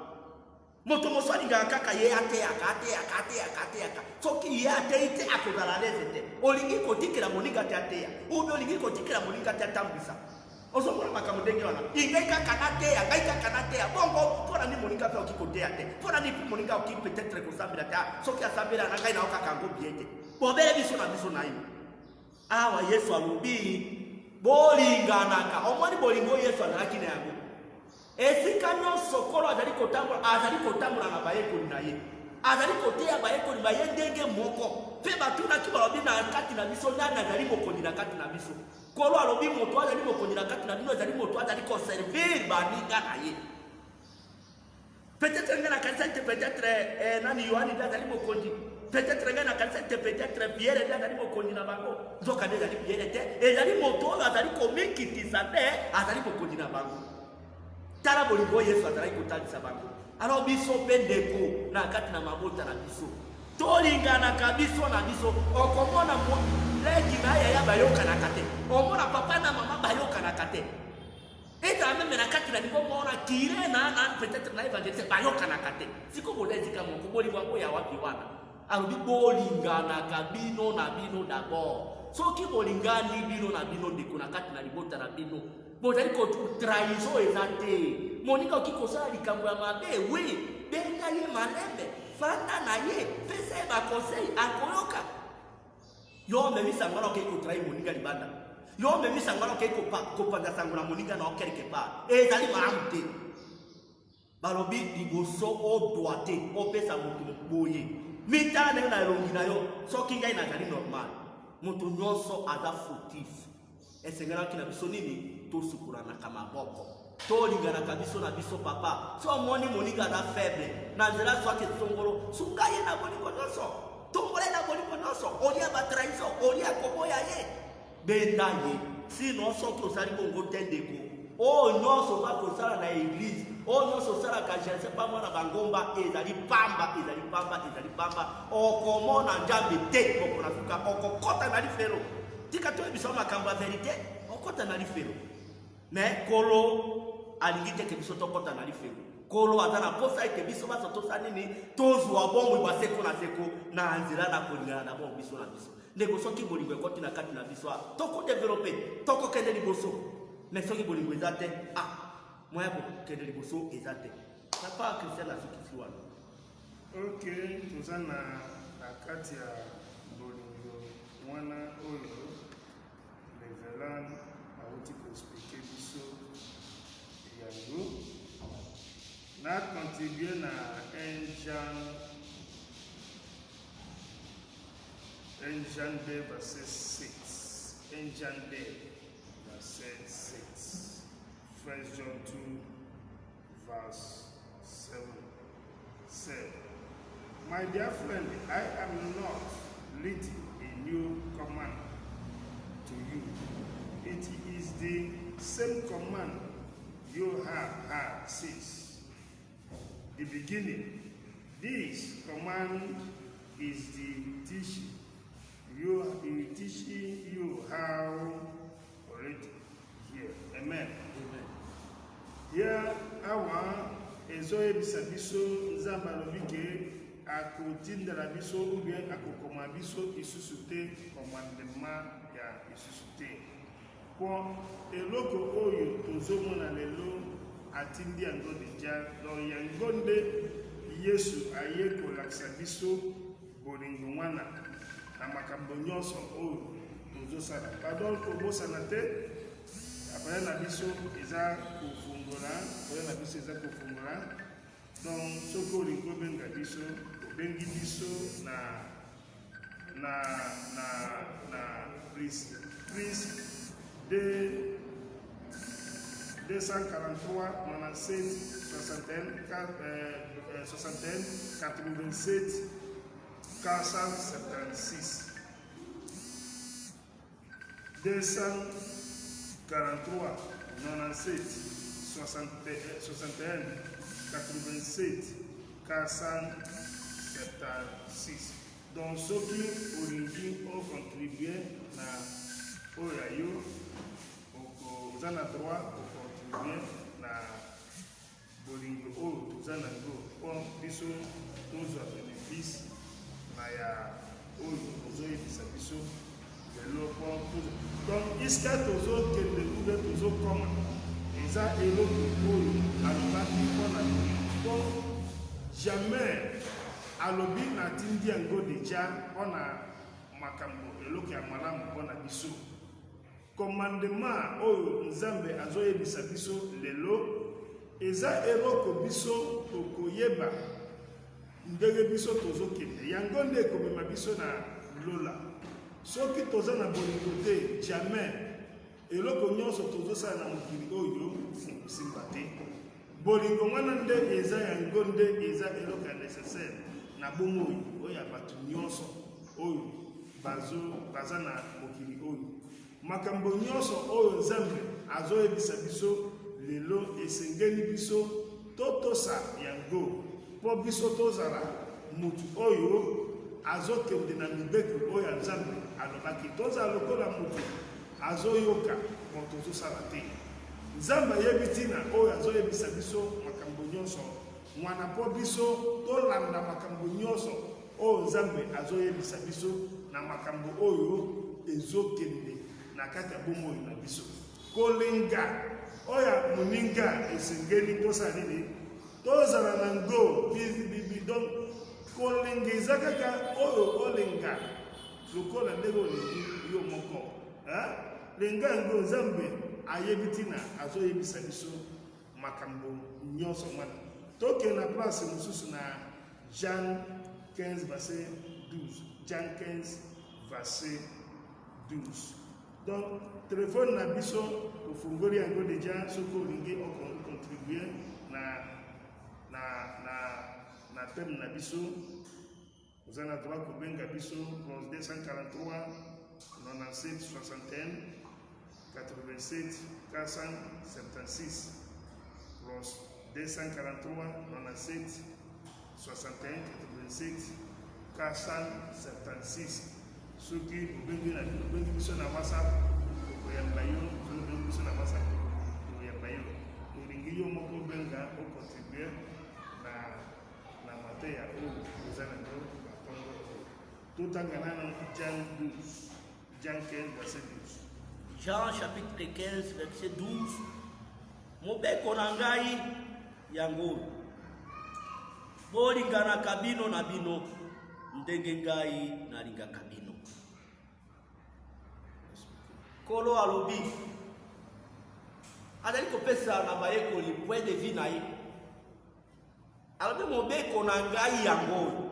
Moto mosusu alingaka kaka ye ateyaka, ateyaka, ateyaka, ateyaka. Soki ye ateyi te, akozala aleze te. Olingi kotikela moninga te ateya, obi olingi kotikela moninga te atambwisa. Ozomona makambo ndenge wana, ingai kaka nateya, ngai kaka nateya. Bongo mpo na nini moninga mpe akoki koteya te? Mpo na nini mpe moninga akoki peut-être kosambela te? Soki asambela na ngai, naokaka yango bien te. Bobele biso na biso na ye. Awa Yesu alobi bolinganaka. Omoni bolingo Yesu azalaki na yango. Esika nyonso Nkolo azali kotambola, azali kotambola na bayekoli na ye. Azali koteya bayekoli ba ye ndenge moko. Mpe batunaki, balobi, na kati na biso nani azali mokonzi na kati na biso? Nkolo alobi moto azali mokonzi na kati na bino ezali moto azali koservir baninga na ye. Peut-être ngai nakanisa ete peut-être nani Yohane nde azali mokonzi. Peut-être ngai nakanisa te, peut-être Pierre nde azali mokonzi na bango, nzokande ezali Pierre te, ezali moto oyo azali komikitisa nde azali mokonzi na bango. Tala bolingo oyo Yesu azalaki kotalisa bango. Alors biso mpe ndeko na kati na mabota na biso tolinganaka biso na biso. Okomona leki na yaya bayokanaka te, omona papa na mama bayokanaka te, ezala meme na kati na libongo wana kire na na peut-être na evangeliste bayokanaka te. Siko boza esika moko, bolingo yango ya wapi wana? Alobi bolinganaka bino na bino d'abord. Soki bolingani bino na bino ndeko na kati na libota na bino, bozali ko trahison eza te. Moninga oki kosala likambo ya mabe, oui, benga ye malembe, fanda na ye, pesa ye ba conseil, akoyoka. Yo omemi sango wana okei kotrahir moninga libanda, yo omemi sango wana okei kopanza sango na moninga na yo quelque part, ezali malamu te. Balobi liboso odwa te opesa moto boye, mitala na yo na elongi na yo. Soki ngai nazali normal, moto nyonso aza fautif. Esengelaki na biso nini? Tosukolanaka maboko, tolinganaka biso na biso. Papa, so omoni moninga aza faible na nzela swaki esongolo, sunga ye na bolingo nyonso, tombola ye na bolingo nyonso, olia batrahison, olia koboya ye, benda ye. Sino soki osali bongo te ndeko, oyo nyonso oza kosala na eglise, oyo nyonso osalaka je ne sais pas moi na bangomba, ezali pamba, ezali pamba, ezali pamba. Okomona Nzambe te mokolo na suka, okokota na lifelo. Tika toyebisa yo makambo ya verite, okota na lifelo. Mais Nkolo alingi te ke biso tokota na lifelo. Nkolo aza na posa ete biso baso tosala nini? Tozwa bomoi bwa seko na seko na nzela na kolingana na bongo biso na biso. Ndeko, soki bolingo ekoti na kati na biso, tokodevelope, tokokende liboso. Mais soki bolingo eza te, moyen ya kokende liboso eza te. Papa Christian asukisi wana.
Ok, toza na kati ya bolingo wana oyo Reverend awuti koexplike biso yango. Na contribue na 1 Jean 1 Jean 2 verset 7. 1 Jean 2 verset 7. 1 John 2 verse 7 said, My dear friend, I am not writing a new command to you. It is the same command you have had since the beginning. This command is the teaching you, is teaching you how already here. Amen.
Amen.
Ya awa ezoyebisa biso Nzambe alobi ke akotindela biso ou bien akokoma biso lisusu te commandement ya lisusu te. Po eloko oyo tozomona lelo atindi yango deja, donc yango nde Yesu aye kolakisa biso bolingo wana na makambo nyonso oyo tozosala. Pardon, kobosana te, appareil na biso eza kofungola, appareil na biso eza kofungola. Donc soki olingi obenga biso, obengi biso na na na na plus plus 2 243 97 61 61 87 476 243 97 61 87 476. Donc soki olingi ocontribue na oyo ya yo, oza na droit ocontribue na bolingo oyo toza na yango mpo biso tozwa bénéfice na ya oyo ozoyebisa biso lelo. Mpo donc iska tozokende ube tozokoma eza eloko oyo alobaki mpo na bolingo, mpo jamais alobi natindi yango deja mpo na makambo eloko ya malamu mpo na biso. Commandement oyo Nzambe azoyebisa biso lelo eza eloko biso tokoyeba ndenge biso tozokende, yango nde ekomema biso na lola. Soki toza na bolingo te, jamais eloko nyonso tozosala na mokili oyo ekosimba te. Bolingo wana nde eza yango nde eza eloko ya nécessaire. na bomoi oyo ya bato nyonso oyo bazo baza na mokili oyo. Makambo nyonso oyo Nzambe azoyebisa biso lelo esengeli biso totosa yango mpo biso tozala motu oyo azokende na mibeko oyo ya Nzambe alobaki. Tozala lokola motu azoyoka moto ozosala te. Nzambe ayebi ntina oyo azoyebisa biso makambo nyonso mwana mpo biso tolanda makambo nyonso oyo Nzambe azoyebisa biso na makambo oyo ezokende na kati ya bomoi na biso. Kolinga oyo moninga esengeli tosala nini? Tozala na ngo donc kolinga eza kaka oyo olinga lokola ndenge olingi yo moko. Linga yango Nzambe ayebi ntina azoyebisa biso makambo nyonso mwana. Tokende na place mosusu na Jean 15 verset 12. Jean 15 verset 12. Donc telefone na biso tofungoli yango deja, soki olingi ocontribue na na na na thème na biso, oza na droit kobenga biso plus 243 97 61 87 476, plus 243 97 61 87 476. Soki obengi na obengi biso na WhatsApp, tokoyamba yo. Soki obengi biso na WhatsApp, tokoyamba yo. Tolingi yo moko obenga, ocontribue na mateya oyo oza nango na ntongo oyo. Totanga nano Jean 12, Jean 15 verset 12.
Jean chapitre 15 verset 12: mobeko na ngai yango oyo, bolinganaka bino na bino ndenge ngai nalingaka bino. Nkolo alobi, azali kopesa na bayekoli point de vue na ye. Alobi mobeko na ngai yango oyo.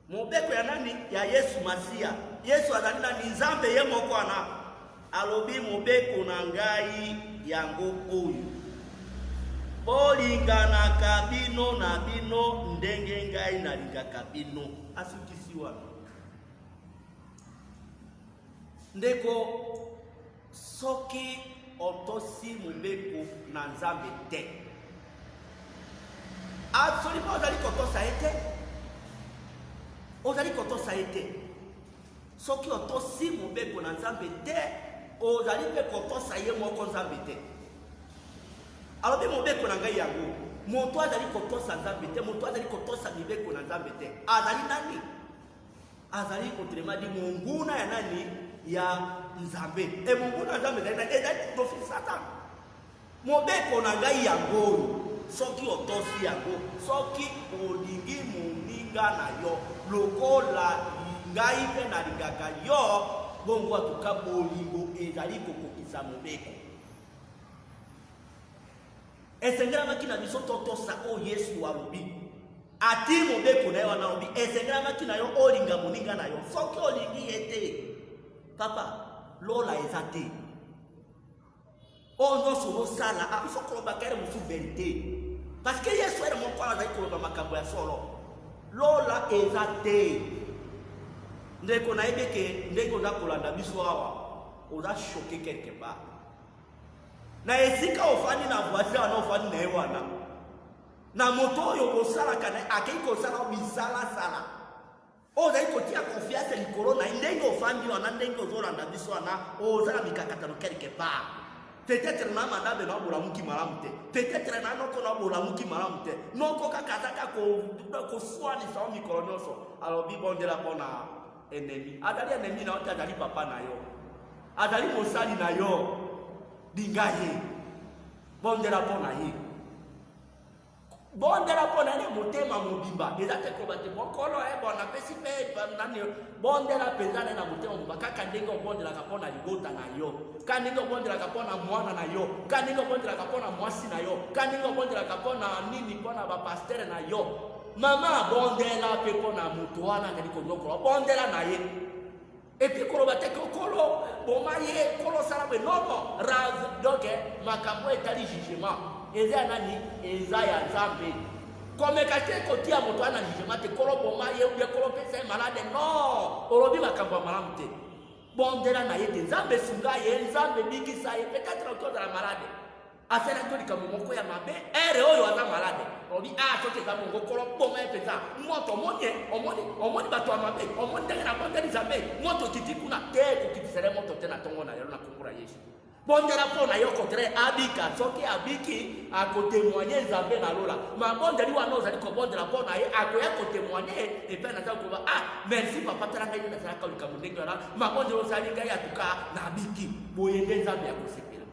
Mobeko ya nani? Ya Yesu Masiya. Yesu azali nani? Nzambe ye moko wana. Alobi mobeko na ngai yango oyo, bolinganaka bino na bino ndenge ngai nalingaka bino. Asukisi wana. Ndeko, soki otosi mobeko na Nzambe te, absolument ozali kotosa ye te, ozali kotosa ye te. Soki otosi mobeko na Nzambe te, ozali mpe kotosa ye moko Nzambe te. Alobi mobeko na ngai yango. Moto azali kotosa Nzambe te, moto azali kotosa mibeko na Nzambe te, azali nani? Azali autrement dit monguna ya nani? Ya Nzambe. E monguna ya Nzambe ezali nani? Ezali d'office Satan. Mobeko na ngai yango oyo, soki otosi yango, soki olingi moninga na yo lokola ngai mpe nalingaka yo, bongo atuka bolingo ezali kokokisa mobeko. Esengelamaki na biso totosa oyo Yesu alobi. Ati mobeko na ye wana, alobi esengelamaki na yo olinga moninga na yo. Soki olingi ye te, papa, lola eza te. Oyo nyonso ozosala, ah, il faut koloba kere mosusu verité, parce que Yesu ere moko wana azali koloba makambo ya solo. Lola eza te. Ndeko, nayebi eke ndenge oza kolanda biso awa, oza choqué quelque part na esika ofandi na voisin wana ofandi na ye wana, na moto oyo bosalaka na ye, akei kosala bisalasala oyo ozali kotia confiance likolo na ye. Ndenge ofandi wana, ndenge ozolanda biso wana, oza na mikakatano quelque part. Peut-être na madame na bolamuki malamu te, peut-être na noko na bolamuki malamu te, noko kaka azaka koswanisa yo mikolo nyonso. Alobi bondela mpona ennemi. Azali ennemi na yo te, azali papa na yo, azali mosali na yo. Linga ye, bondela mpo na ye, bondela mpo na ye na motema mobimba. Eza te koloba te mokolo e bon napesi mpe nani. Bondela mpenza na ye na motema mobimba, kaka ndenge obondelaka mpo na libota na yo, kaka ndenge obondelaka mpo na mwana na yo, kaka ndenge obondelaka mpo na mwasi na yo, kaka ndenge obondelaka mpo na nini, mpo na bapastere na yo. Mama, bondela mpe mpo na moto wana azali konyokola, bondela na ye. Et puis koloba te ke kolo boma ye, kolo sala boye, non non. Donc makambo etali jugement eza ya nani? Eza ya Nzambe. Komeka te kotia moto wana na jugement te, kolo boma ye ou bien kolo pesa ye malade. Non, olobi makambo ya malamu te. Bondela na ye te, Nzambe sunga ye, Nzambe bikisa ye. Peut-être okoki ozala malade, asalaki yo likambo moko ya mabe, ere oyo aza malade, olobi ah, soki eza bongo kolo boma ye mpenza moto. Omoni ye, omoni, omoni bato ya mabe, omoni ndenge nabondeli Nzambe, moto ekiti kuna te. Kokitisela ye moto te na ntongo na lelo na kombo na Yesu. Bondela mpo na yo, contraire abika. Soki abiki, akotemoigne Nzambe na lola. Mabondeli wana ozali kobondela mpo na ye, akoya kotemoigne epai na Nzambe, koloba ah, merci papa, tala ngai nde nasalaka likambo ndenge wana, mabondeli osali ngai, atuka nabiki. Boye nde Nzambe akosepela.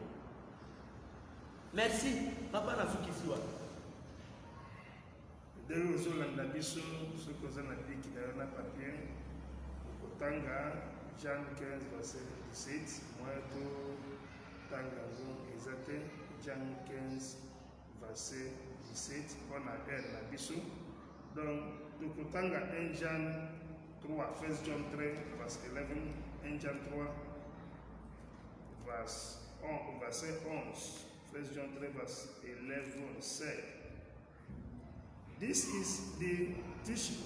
Merci papa, nasukisi wana.
Ndenge ozolanda biso, soki oza na biki na yo na papier, okotanga Jean 15 verset 17. Moyen totanga yango eza te. Jean 15 verset 17 mpona heure na biso. Donc tokotanga 1 Jean 3, 1 John 3 verse 11, 1 John 3 verse 11, verset 11, 1 John 3 verse 11 said, "This is the teaching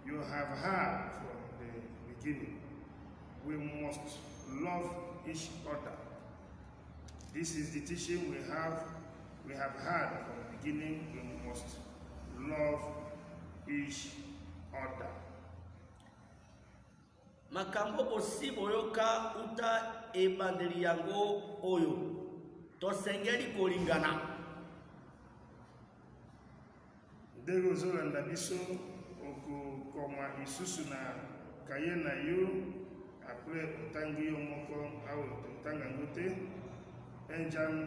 you have heard from the beginning. We must love each other. This is the teaching we have heard from the beginning. We must love each other."
Makambo bosi boyoka uta ebandeli yango oyo: tosengeli kolingana.
Ndenge ozolanda biso, okokoma lisusu na kaye na yo, après otangi yo moko. Awa totanga yango te. 1 Jean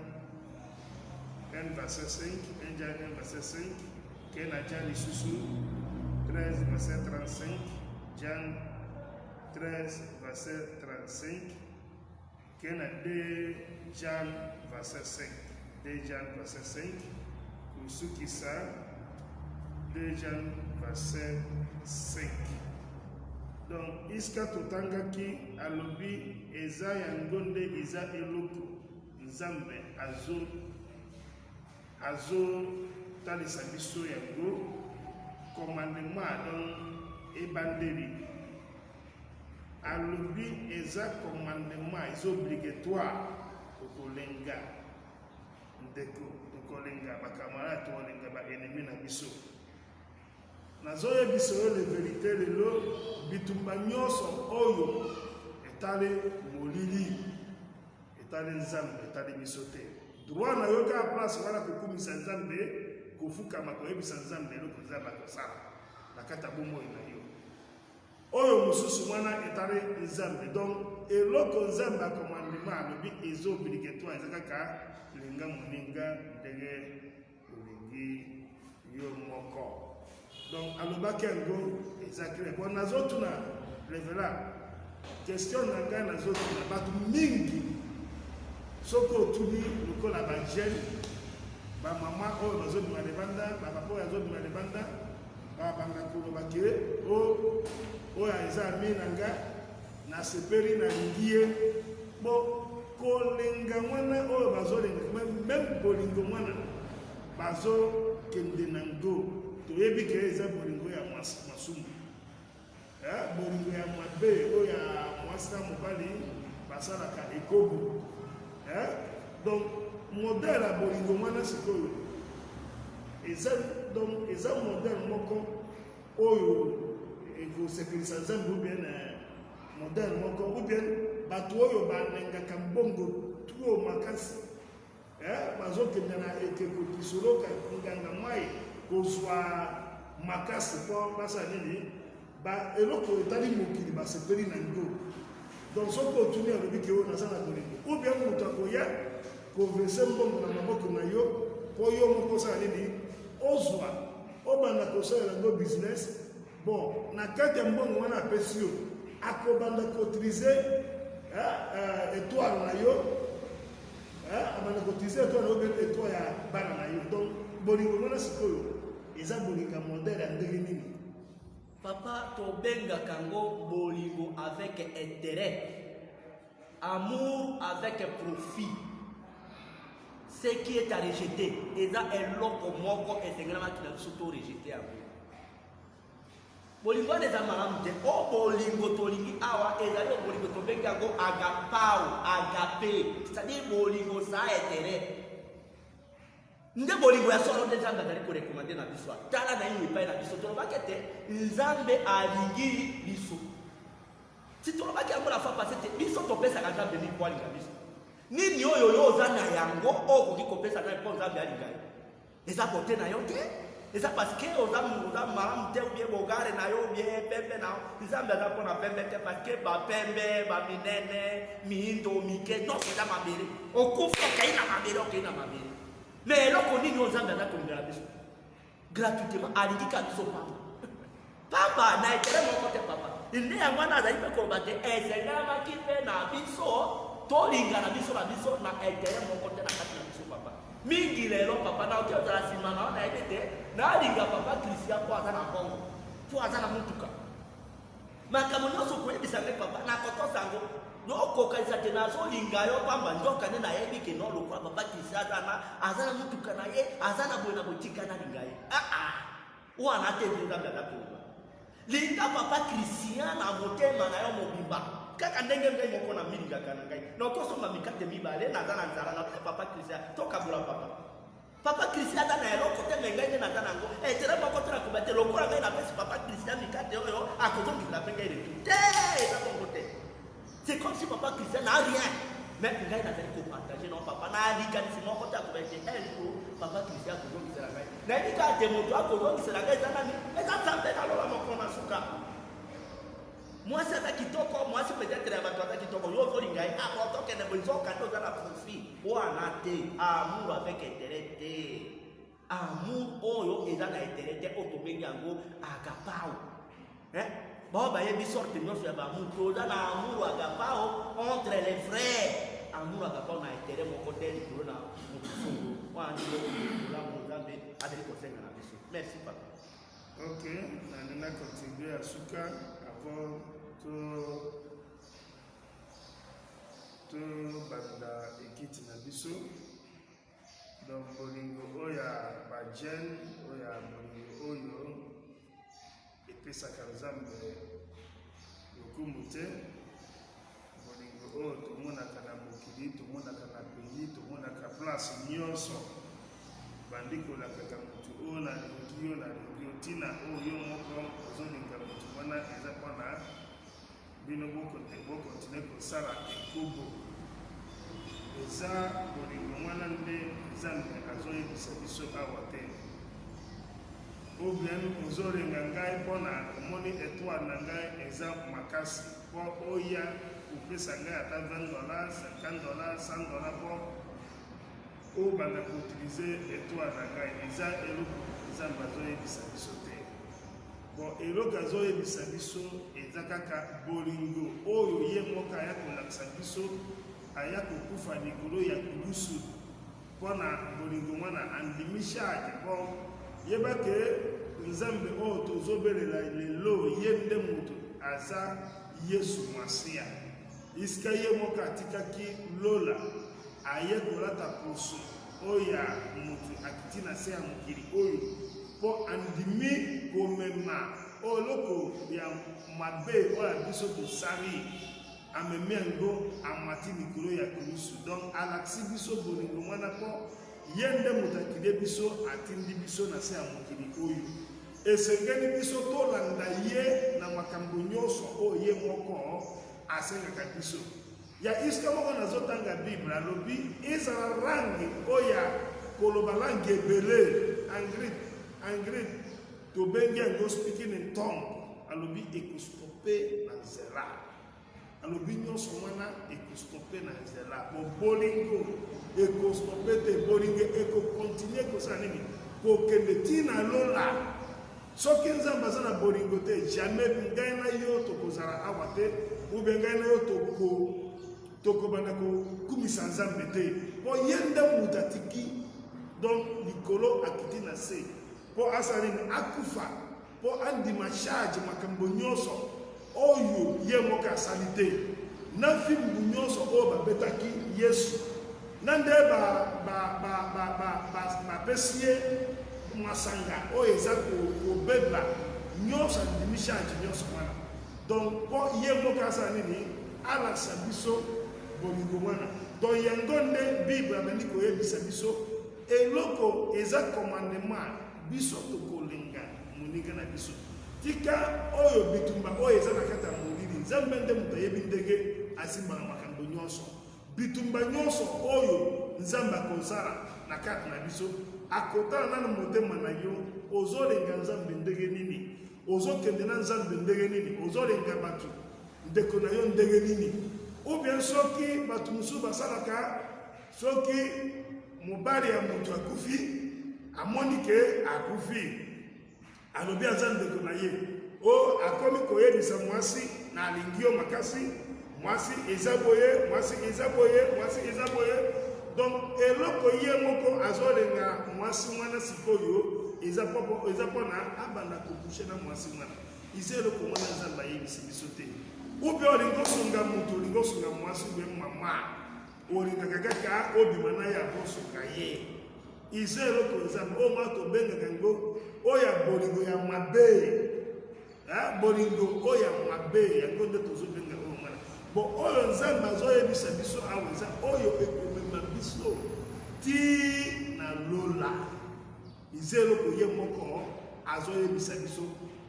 1 verset 5, 1 Jean 1 verset 5, ke na Jean lisusu 13 verset 35, Jean 13 verset 35, ke na 2 Jean verset 5, 2 Jean verset 5, kosukisa 2 Jean verset 5. Donc iska totangaki, alobi eza yango nde eza eloko Nzambe azotalisa biso yango, commandement. Donc ebandeli alobi eza commandement, eza obligatoire. Tokolenga ndeko, tokolenga bacamarade, tokolenga baennemi na biso. Nazoyebisa yo le vérité, lelo bitumba nyonso oyo etali molili, etali Nzambe, etali biso te. Droit na yo kaka place wana kokumisa Nzambe, kofukama, koyebisa Nzambe eloko Nzambe akosala na kati ya bomoi na yo. Oyo mosusu wana etali Nzambe. Donc eloko Nzambe acommandement, alobi eza obligatoire, eza kaka linga moninga ndenge olingi yo moko. Donc alobaki yango, eza clair. Bon, nazotuna révérend, question na ngai nazotuna bato mingi. Soki otuni lokola bajeune, bamama oyo bazobima libanda, bapapa oyo azobima libanda, babanda koloba ke oyo eza ami na nga, nasepeli, nalingi ye. Bo kolinga mwana oyo bazolinga, même bolingo mwana bazokende nango, toyebi ke eza bolingo ya masumu, bolingo ya mabe oyo ya mwasi na mobali basalaka ekobo. Donc modèle ya bolingo mwana sikoyo eza, donc eza modèle moko oyo ekosepelisa Nzambe, ou bien modèle moko, ou bien bato oyo balengaka mbongo trop makasi, bazokende na ekeko kisoloka, nganga mai, kozwa makasi mpo basala nini, eloko etali mokili, basepeli na yango. Donc soki otuni, alobi ke oyo naza na bolingo, ou bien moto akoya koverser mbongo na maboko na yo mpo yo moko osala nini, ozwa, obanda kosalela yango business. Bon, na kati ya mbongo wana apesi yo, akobanda koutiliser étoile na yo, abanda koutiliser étoile na yo mpe étoile ya bana na yo. Donc bolingo wana sikoyo eza bolingo ya modèle ya ndenge nini?
Papa, tobengaka yango bolingo avec intérêt, amour avec profit. Ce qui est à rejeter eza eloko moko esengelamaki na biso to rejeter yango. Bolingo wana eza malamu te. O bolingo tolingi awa ezali o bolingo tobengi yango agapao, agape, c'est-à-dire bolingo sans intérêt. Nde bolingo ya solo nde Nzambe azali korekomande na biso. Tala naino epai na biso, tolobaki ete Nzambe alingi biso. Si tolobaki yango la fois passée te, biso topesaka Nzambe nini mpo alinga biso? Nini oyo yo oza na yango oyo okoki kopesa Nzambe mpo Nzambe alinga yo? Eza bote na yo te, eza parce que oza oza malamu te ou bien bogare na yo ou bien pembe na yo. Nzambe aza mpo na pembe te parce que bapembe, baminene, miindo, mike nyonso eza mabele. Okufi okei na mabele, okei na mabele. Mais eloko nini oyo Nzambe aza kolingela biso? Gratuitement alingi kaka biso pamba pamba na etere moko te papa. Nde yango wana azali mpe koloba te esengelamaki mpe na biso tolingana biso na biso na etere moko te na kati na biso papa. Mingi lelo papa naoki ozala nsima na yo nayebi te nalinga papa Christian mpo aza na mbongo mpo aza na motuka. Makambo nyonso okoyebisa ngai papa, nakotosa yango. Okokanisa te nazolinga yo pamba, nzoka nde nayebi ke no lokola papa Christian aza na aza na motuka na ye, aza na boye na boye, tika nalinga ye. Ah ah, wana te nde Nzambe aza koloba. Linga papa Christian na motema na yo mobimba, kaka ndenge ngai moko namilingaka na ngai. Nakosomba mikate mibale, naza na nzala, na papa Christian, tokabola papa. Papa Christian aza na eloko te, me ngai nde naza na yango. Intérêt moko te nakoba te, lokola ngai napesi papa Christian mikate oyo, akozongisela mpe ngai retour te. Eza bongo te. C'est comme si papa Christian n'a rien. Mais ngai nazali kopartage na papa na likanisi moko te akoba ete un jour papa Christian akozongisela ngai. Nayebi kaka te moto akozongisela ngai eza nani? Eza Nzambe na lola moko na suka. Mwasi aza kitoko, mwasi peut-être ya bato aza kitoko, yo ozolinga ye, ah bon, tokende boye, nzoka nde oza na profit. Wana te, amour avec intérêt te. Amour oyo eza na intérêt te, oyo tobengi yango agapao. Hein? Bao bayebi sorte nyonso ya baamour, toza na amour agapao entre les frères. Amour agapao na intérêt moko te likolo na moto songolo. Wana nde eloko bolamu Nzambe azali kosenga na biso. Merci papa.
Ok, nalingi na contribue ya suka avant to tobanda ekiti na biso. Donc bolingo oyo ya ba jeune, oyo ya bolingo oyo epesaka Nzambe lokumu te, bolingo oyo tomonaka na mokili, tomonaka na pays, tomonaka place nyonso. Bandi kolakaka motu oyo nalingi yo, nalingi yo, ntina oyo yo moko ozolinga motu wana eza mpona bino bokontinue kosala ekobo. Eza bolingo wana nde Nzambe azoyebisa biso awa te. Ou bien ozolinga ngai mpona omoni etoile na ngai eza makasi mpo oya kopesa ngai ata 20 dollars, 50 dollars, 100 dollars mpo obanda koutilize etoile na ngai. Eza eloko Nzambe azoyebisa biso te. Bon, eloko azoyebisa biso eza kaka bolingo oyo ye moko aya kolakisa biso, aya kokufa likolo ya kulusu mpona bolingo wana, andimi charge. Bon, yeba ke Nzambe oyo tozobelela lelo, ye nde moto aza Yesu Masiya. Isika ye moko atikaki lola, aye kolata poso oyo ya moto, akiti na se ya mokili oyo mpo andimi komema eloko ya mabe oyo ya biso tosali, amemi yango, amati likolo ya kulusu. Donc alakisi biso bolingo wana mpo ye nde moto akilie biso, atindi biso na se ya mokili oyo. Esengeli biso tolanda ye na makambo nyonso oyo ye moko asengaka biso. Ya iska moko nazotanga Bible, alobi ezala langue oyo ya koloba langue ebele, anglais tobengi yango speaking in tongue, alobi ekostope na nzela. Alobi nyonso wana ekostope na nzela. Bo bolingo ekostope te, bolingo ekokontinue kosala nini? Kokende ntina lola. Soki Nzambe aza na bolingo te, jamais ngai na yo tokozala awa te, ube ngai na yo tokobanda kokumisa Nzambe te, mpo ye nde moto atiki donc likolo, akiti na se mpo asala nini? Akufa mpo andima charge makambo nyonso oyo ye moko asali te, na fimbu nyonso oyo babetaki Yesu. Na nde bapesi ye masanga oyo eza kobeba nyonso, andimi charge nyonso wana. Donc mpo ye moko asala nini? Alakisa biso bolingo wana. Donc yango nde Bible abandi koyebisa biso eloko eza commandement, biso tokolinga moninga na biso. Tika oyo bitumba oyo eza na kati ya molili, Nzambe nde moto ayebi ndenge asimbaka makambo nyonso. Bitumba nyonso oyo Nzambe akozala na kati na biso, akotala nanu motema na yo, ozolinga Nzambe ndenge nini, ozokende na Nzambe ndenge nini, ozolinga bato ndeko na yo ndenge nini. Ou bien soki bato mosusu basalaka, soki mobali ya moto akufi, amoni ke akufi, alobi aza ndeko na ye, o akomi koyebisa mwasi na alingi yo makasi, mwasi eza boye, mwasi eza boye, mwasi eza boye. Donc eloko ye moko azolinga mwasi mwana sikoyo eza mpona abanda kokushe na mwasi mwana, eza eloko mwana Nzambe ayebisi biso te. Ube olingi osunga moto, olingi osunga mwasi ube mama, olingaka kaka obima na ye akosunga ye, eza eloko Nzambe oyo ma tobengaka yango oyo ya bolingo ya mabe, bolingo oyo ya mabe, yango nde tozobenga oyo mwana bo oyo Nzambe azoyebisa biso awa eza oyo ekomema biso ti na lola. Eza eloko ye moko azoyebisa biso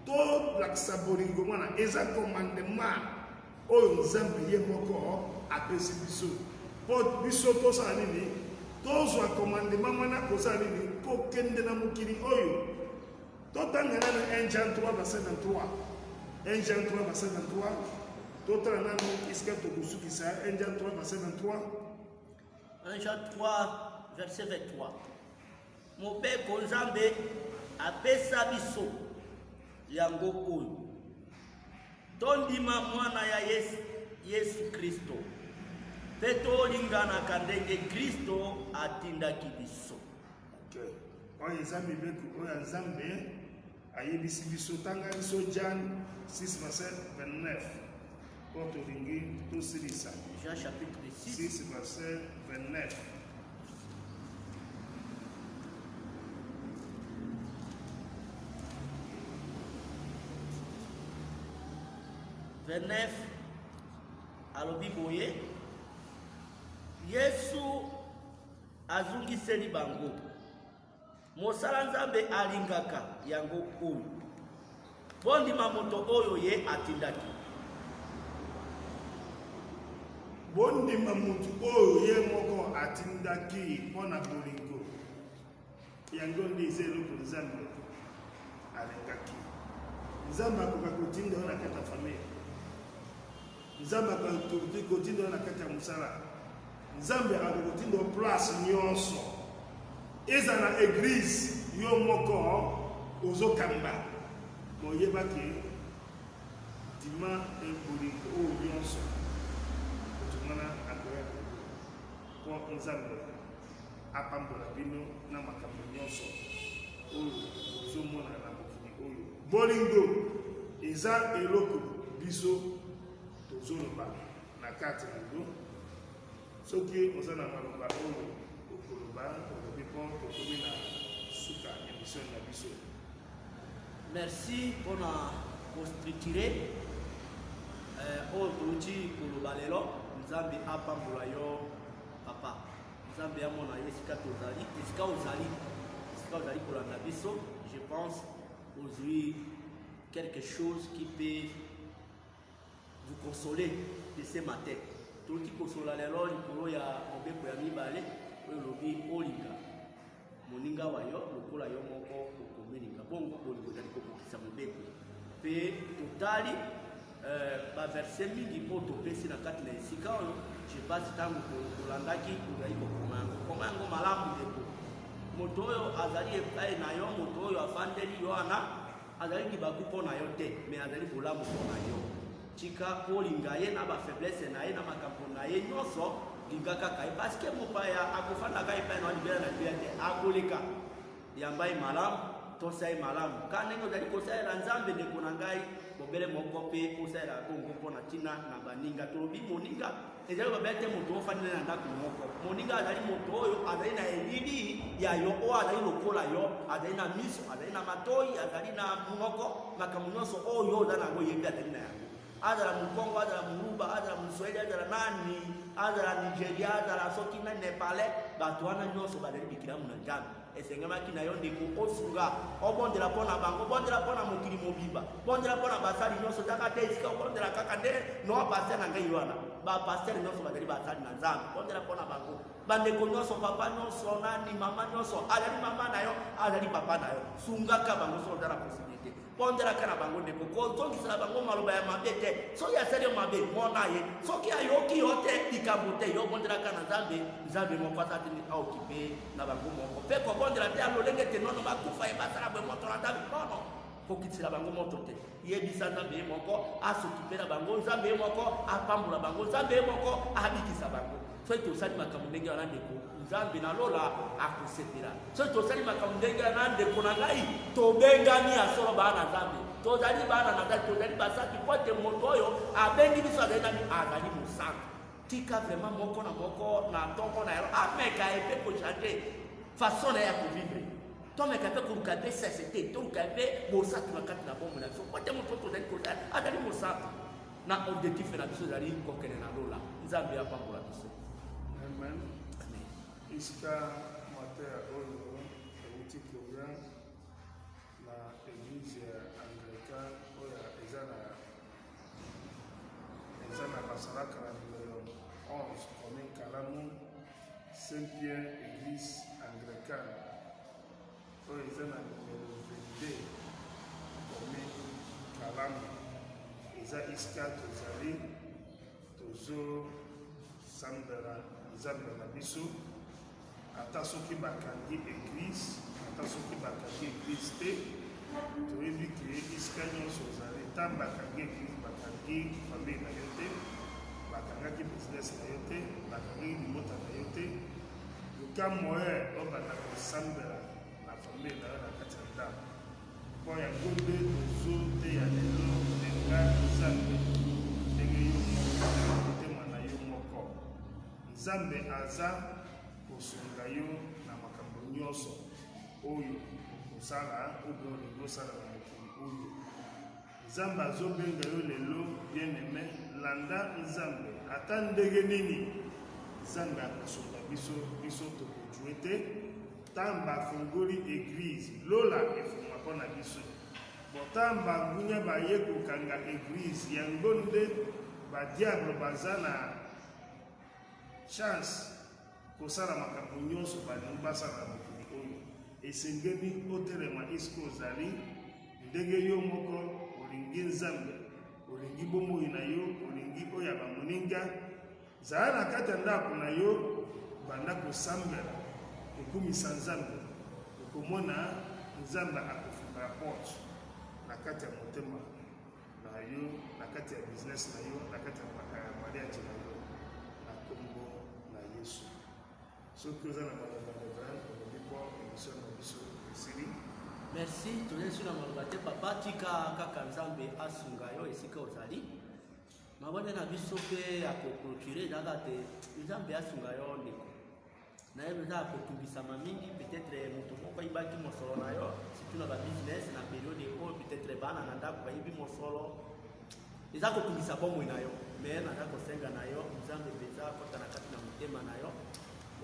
tolakisa bolingo mwana, eza commandement oyo Nzambe ye moko apesi biso mpo biso tosala nini? Tozwa commandement mwana kosala nini? Kokende na mokili oyo. Totanga nano 1 Jean 3 verset 23, 1 Jean 3 verset 23, totala nano esika tokosukisa. 1 Jean 3 verset 23.
1 Jean 3 verset 23, mobeko Nzambe apesa biso yango oyo: tondima mwana ya Yesu, Yesu Kristo, mpe tolinganaka ndenge Kristo atindaki biso.
Okay. Oyo eza mibeko oyo ya Nzambe ayebisi biso. Tanga biso Jean 6 verset 29 oyo tolingi tosilisa.
Jean chapitre 6,
6 verset 29.
29 alobi boye: Yesu azongiseli bango, mosala Nzambe alingaka yango oyo: bondima moto oyo ye atindaki.
Bondima motu oyo ye moko atindaki mpo na bolingo. Yango nde eza eloko Nzambe alingaki. Nzambe akoka kotinda yo na kati ya famille, Nzambe akoki kotinda yo na kati ya mosala, Nzambe akoki kotinda yo place nyonso, eza na eglise yo moko ozokamba. Boyebaki ndima bolingo oyo nyonso, moto mwana akoya mpo Nzambe apambola bino na makambo nyonso oyo bozomona na mokili oyo. Bolingo eza eloko biso tozoloba na kati na yo. Soki oza na maloba oyo okoloba, olobi mpo tokomi na suka émission na biso.
Merci mpona kostructure oyo touti koloba lelo. Nzambe apambola yo papa, Nzambe amona yo esika tozali, esika ozali, esika ozali kolanda biso. Je pense ozwi quelque chose qui peut vous consoler de ce matin. Touti kosola lelo likolo ya mobeko ya mibale oyo elobi olinga moninga wa yo lokola yo moko okomilinga. Bongo bolingo ezali kokokisa mobeko. Mpe totali baverse mingi mpo topesi na kati na esika oyo. Je pense ntango tolandaki, ozali kokoma yango, koma yango malamu ndeko. Moto oyo azali epai na yo, moto oyo afandeli yo wana, azali libaku mpo na yo te, mais azali bolamu mpo na yo. Tika olinga ye na bafaiblesse na ye, na makambo na ye nyonso, linga kaka ye, parce que mopaya akofandaka epai na yo libela na libela te, akoleka. Yamba ye malamu. Tosa ye malamu. Ka ndenge ozali kosalela Nzambe, ndeko na ngai, bobele moko mpe osalela bongo mpo na ntina na baninga. Tolobi moninga ezali kobela te moto ofandi na ndako moko. Moninga azali moto oyo azali na elili ya yo, oyo azali lokola yo, azali na miso, azali na matoi, azali na monoko, makambo nyonso oyo oza na yango yebi azali na yango. Azala Mokongo, azala Moluba, azala Moswahili, azala nani, azala Nigeria, azala soki na Nepalais, bato wana nyonso bazali bikilamu na Nzambe. Esengamaki na yo ndeko osunga, obondela mpo na bango, bondela mpo na mokili mobimba, bondela mpo na basali nyonso. Taka te esika obondela kaka nde no pasteur na ngai wana, ba pasteur nyonso bazali basali na Nzambe, bondela mpo na bango. Bandeko nyonso, papa nyonso, nani, mama nyonso, azali mama na yo, azali papa na yo, sungaka bango soki oza na possibilité. Bondelaka na bango ndeko, kozongisela bango maloba ya mabe te. Soki asali yo mabe, mona ye. Soki ayoki yo te, likambo te. Yo bondelaka na Nzambe, Nzambe moko aza te aokipe na bango moko. Mpe kobondela te ya lolenge te nono bakufa ye basala boye moto na Nzambe. Nono, kokitisela bango moto te. Yebisa Nzambe ye moko asokipe na bango, Nzambe ye moko apambola bango, Nzambe ye moko abikisa bango. Soki tosali makambo ndenge wana ndeko, Nzambe na lola akosepela. Soki tosali makambo ndenge wana ndeko na ngai, tobengami ya solo bana na Nzambe. Tozali bana na Nzambe, tozali basantu mpo ete moto oyo abengi biso azali nani? Azali mosantu. Tika vraiment moko na moko na ntongo na yo ameka ye mpe kochange façon na ye ya kovivre. Tomeka mpe koluka mpe sese te, toluka mpe bosantu na kati na bomoi na biso mpo ete moto oyo tozali kozala azali mosantu. Na objectif na biso ezali kokende na lola. Nzambe apambola biso.
Amen. Amen. Esika mateya oyo euti koya na eglise ya Anglican oyo eza na eza na basalaka na numero 11 commune Kalamu Saint Pierre église anglicane oyo eza na numero 22 commune Kalamu eza esika tozali tozosambela Nzambe na biso ata soki bakangi eglise ata soki bakangi eglise te toyebi ke esika nyonso ozali ntango bakangi eglise bakangi famille na yo te bakangaki business na yo te bakangaki libota na yo te Luka moyen obanda kosambela na famille na yo na kati ya ndako. Mpo yango nde tozoteya lelo, linga Nzambe ndenge yo moko na motema na yo moko. Nzambe aza kosunga yo na makambo nyonso oyo okosala oyo olingi osala na mokili oyo. Nzambe azobenga yo lelo bien aime, landa Nzambe ata ndenge nini. Nzambe akosunga biso, biso tokojue te. Ntango bafungoli eglise, lola efungwa mpo na biso. Ntango bangunya baye kokanga eglise, yango nde badiable baza na chance kosala makambo nyonso balingi basala na mokili oyo. Esengeli otelema esika ozali, ndenge yo moko olingi Nzambe, olingi bomoi na yo, olingi oyo ya bamoninga. Zala na kati ya ndako na yo, banda kosambela, kokumisa Nzambe, okomona Nzambe akofungola porte na kati ya motema na yo, na kati ya business na yo, na kati ya mariage na yo, na kombo na Yesu. Soki oza na maloba Reverend, olobi mpo emission na biso esili.
Merci, tozali su na maloba te papa, tika kaka Nzambe asunga yo esika ozali. Mabonde na biso mpe ya koclôturer ezalaka te Nzambe asunga yo ndeko. Nayebi eza ya kotungisama mingi, peut-être moto moko ayibaki mosolo na yo, surtout na ba business na periode oyo, peut-être bana na ndako bayibi mosolo, eza kotungisa bomoi na yo. Mais naza kosenga na yo Nzambe mpenza akota na kati na motema na yo,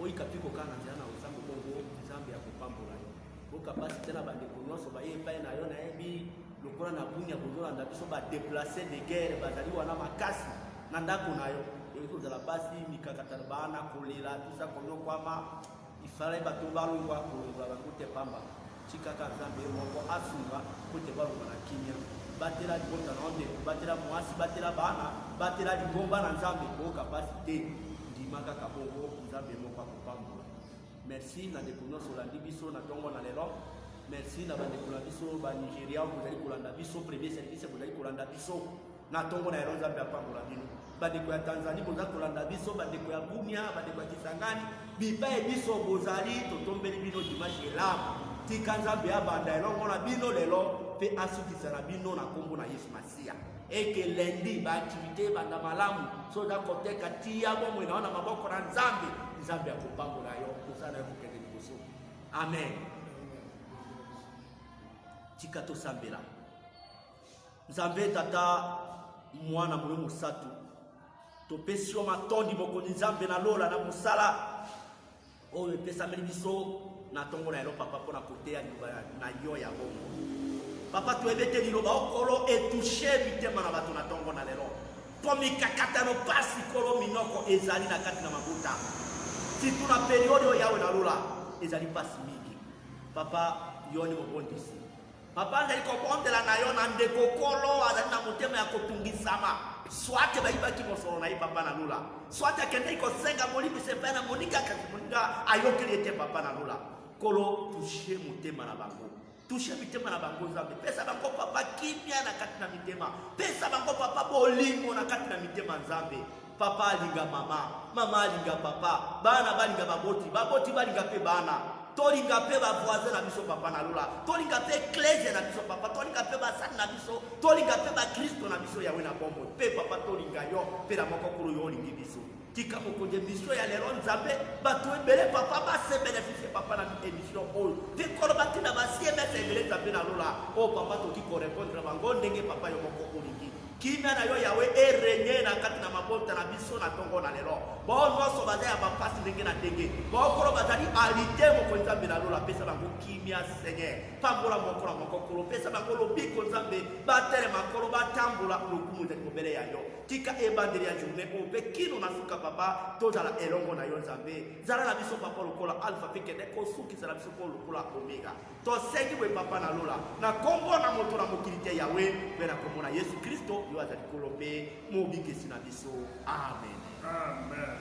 oyika mpe kokanga nzela na losambo, bongo Nzambe akopambola yo. Boka pasi te na bandeko nyonso baye epai na yo. Nayebi lokola na Bunia bozolanda biso, ba déplacés de guerre bazali wana makasi na ndako na yo. Ekoki kozala pasi, mikakatano, bana kolela, tusa konyokwama, ifale bato balongwa, kolongola bango te pamba. Tikaka Nzambe ye moko asunga po ete balongwa na kimia. Batela libota na yo ndeko, batela mwasi, batela bana, batela lingomba na Nzambe. Koyoka pasi te, ndima kaka bongo, Nzambe moko akopambola. Merci na ndeko nyonso olandi biso na ntongo na lelo. Merci na bandeko na biso ba Nigeria bozali kolanda biso, premier service bozali kolanda biso na ntongo na lelo. Nzambe apambola bino. Bandeko ya Tanzanie boza kolanda biso, bandeko ya Bunia, bandeko ya Kisangani, bipai biso bozali, totombeli bino dimanche elamu. Tika Nzambe abanda elongo na bino lelo mpe asukisa na bino na nkombo na Yesu Masiya. Eke lundi ba activité ebanda malamu, soki oza koteka tia bomoi na yo na maboko na Nzambe, Nzambe akopambola yo, mosala na yo kokende liboso. Amen. Tika tosambela. Nzambe Tata, Mwana, Molimo Mosantu, topesi yo matondi mokonzi Nzambe na lola na mosala oyo epesameli biso na ntongo na lelo papa mpo na koteya liloba na yo ya bongo papa. Toyebi ete liloba okolo etouche mitema na bato na ntongo na lelo, mpo mikakatano, pasi, kolo, minoko ezali na kati na mabota, surtout na période oyo, Yawe na lola, ezali pasi mingi. Papa, yo ni mobondisi. Papa, azali kobondela na yo na ndeko, kolo, azali na motema ya kotungisama, soit bayibaki mosolo na ye, papa na lola, soit akendeki kosenga bolimbisi epai na moninga, kasi moninga ayokeli ete. Papa na lola, kolo, touche motema na bango, touche mitema na bango. Nzambe, pesa bango, papa, kimia na kati na mitema, pesa bango, papa, bolingo na kati na mitema. Nzambe, papa alinga mama, mama alinga papa, bana balinga baboti, baboti balinga mpe bana, tolinga mpe bavoisin na biso. Papa na lola, tolinga mpe eklezia na biso. Papa, tolinga mpe basali na biso, tolinga mpe bakristo na biso, Yawe na bomoi. Mpe papa, tolinga yo mpe na moko kolo yo olingi biso. Tika mokonzi, émission ya lelo, Nzambe, bato ebele, papa, base bénéficie, papa, na émission oyo. Mpe kolo, batinda ba SMS ebele. Nzambe na lola oyo, papa, toki korépondre na bango ndenge, papa, yo moko olingi. Kimia na yo, Yawe, erègne na kati na mabota na biso na ntongo na lelo. Bao nyonso baza ya bapasi ndenge na ndenge, baokolo bazali alite, mokonzi Nzambe na lola, pesa bango kimia. Seigneur, pambola moko na moko. Kolo, pesa bango lobiko. Nzambe, batelema, kolo, batambola. Lokumu ezali mobele ya yo. Tika ebandeli ya journée oyo mpe kino na suka, papa, tozala elongo na yo. Nzambe, zala na biso, papa, lokola alpha, mpe kende kosukisa na biso mpo lokola omega. Tosengi boye, papa na lola, na nkombo na moto na mokili te, Yawe, mpe na nkombo na Yesu Kristo, yo azali kolo mpe mobikisi na biso. Amen.
Amen.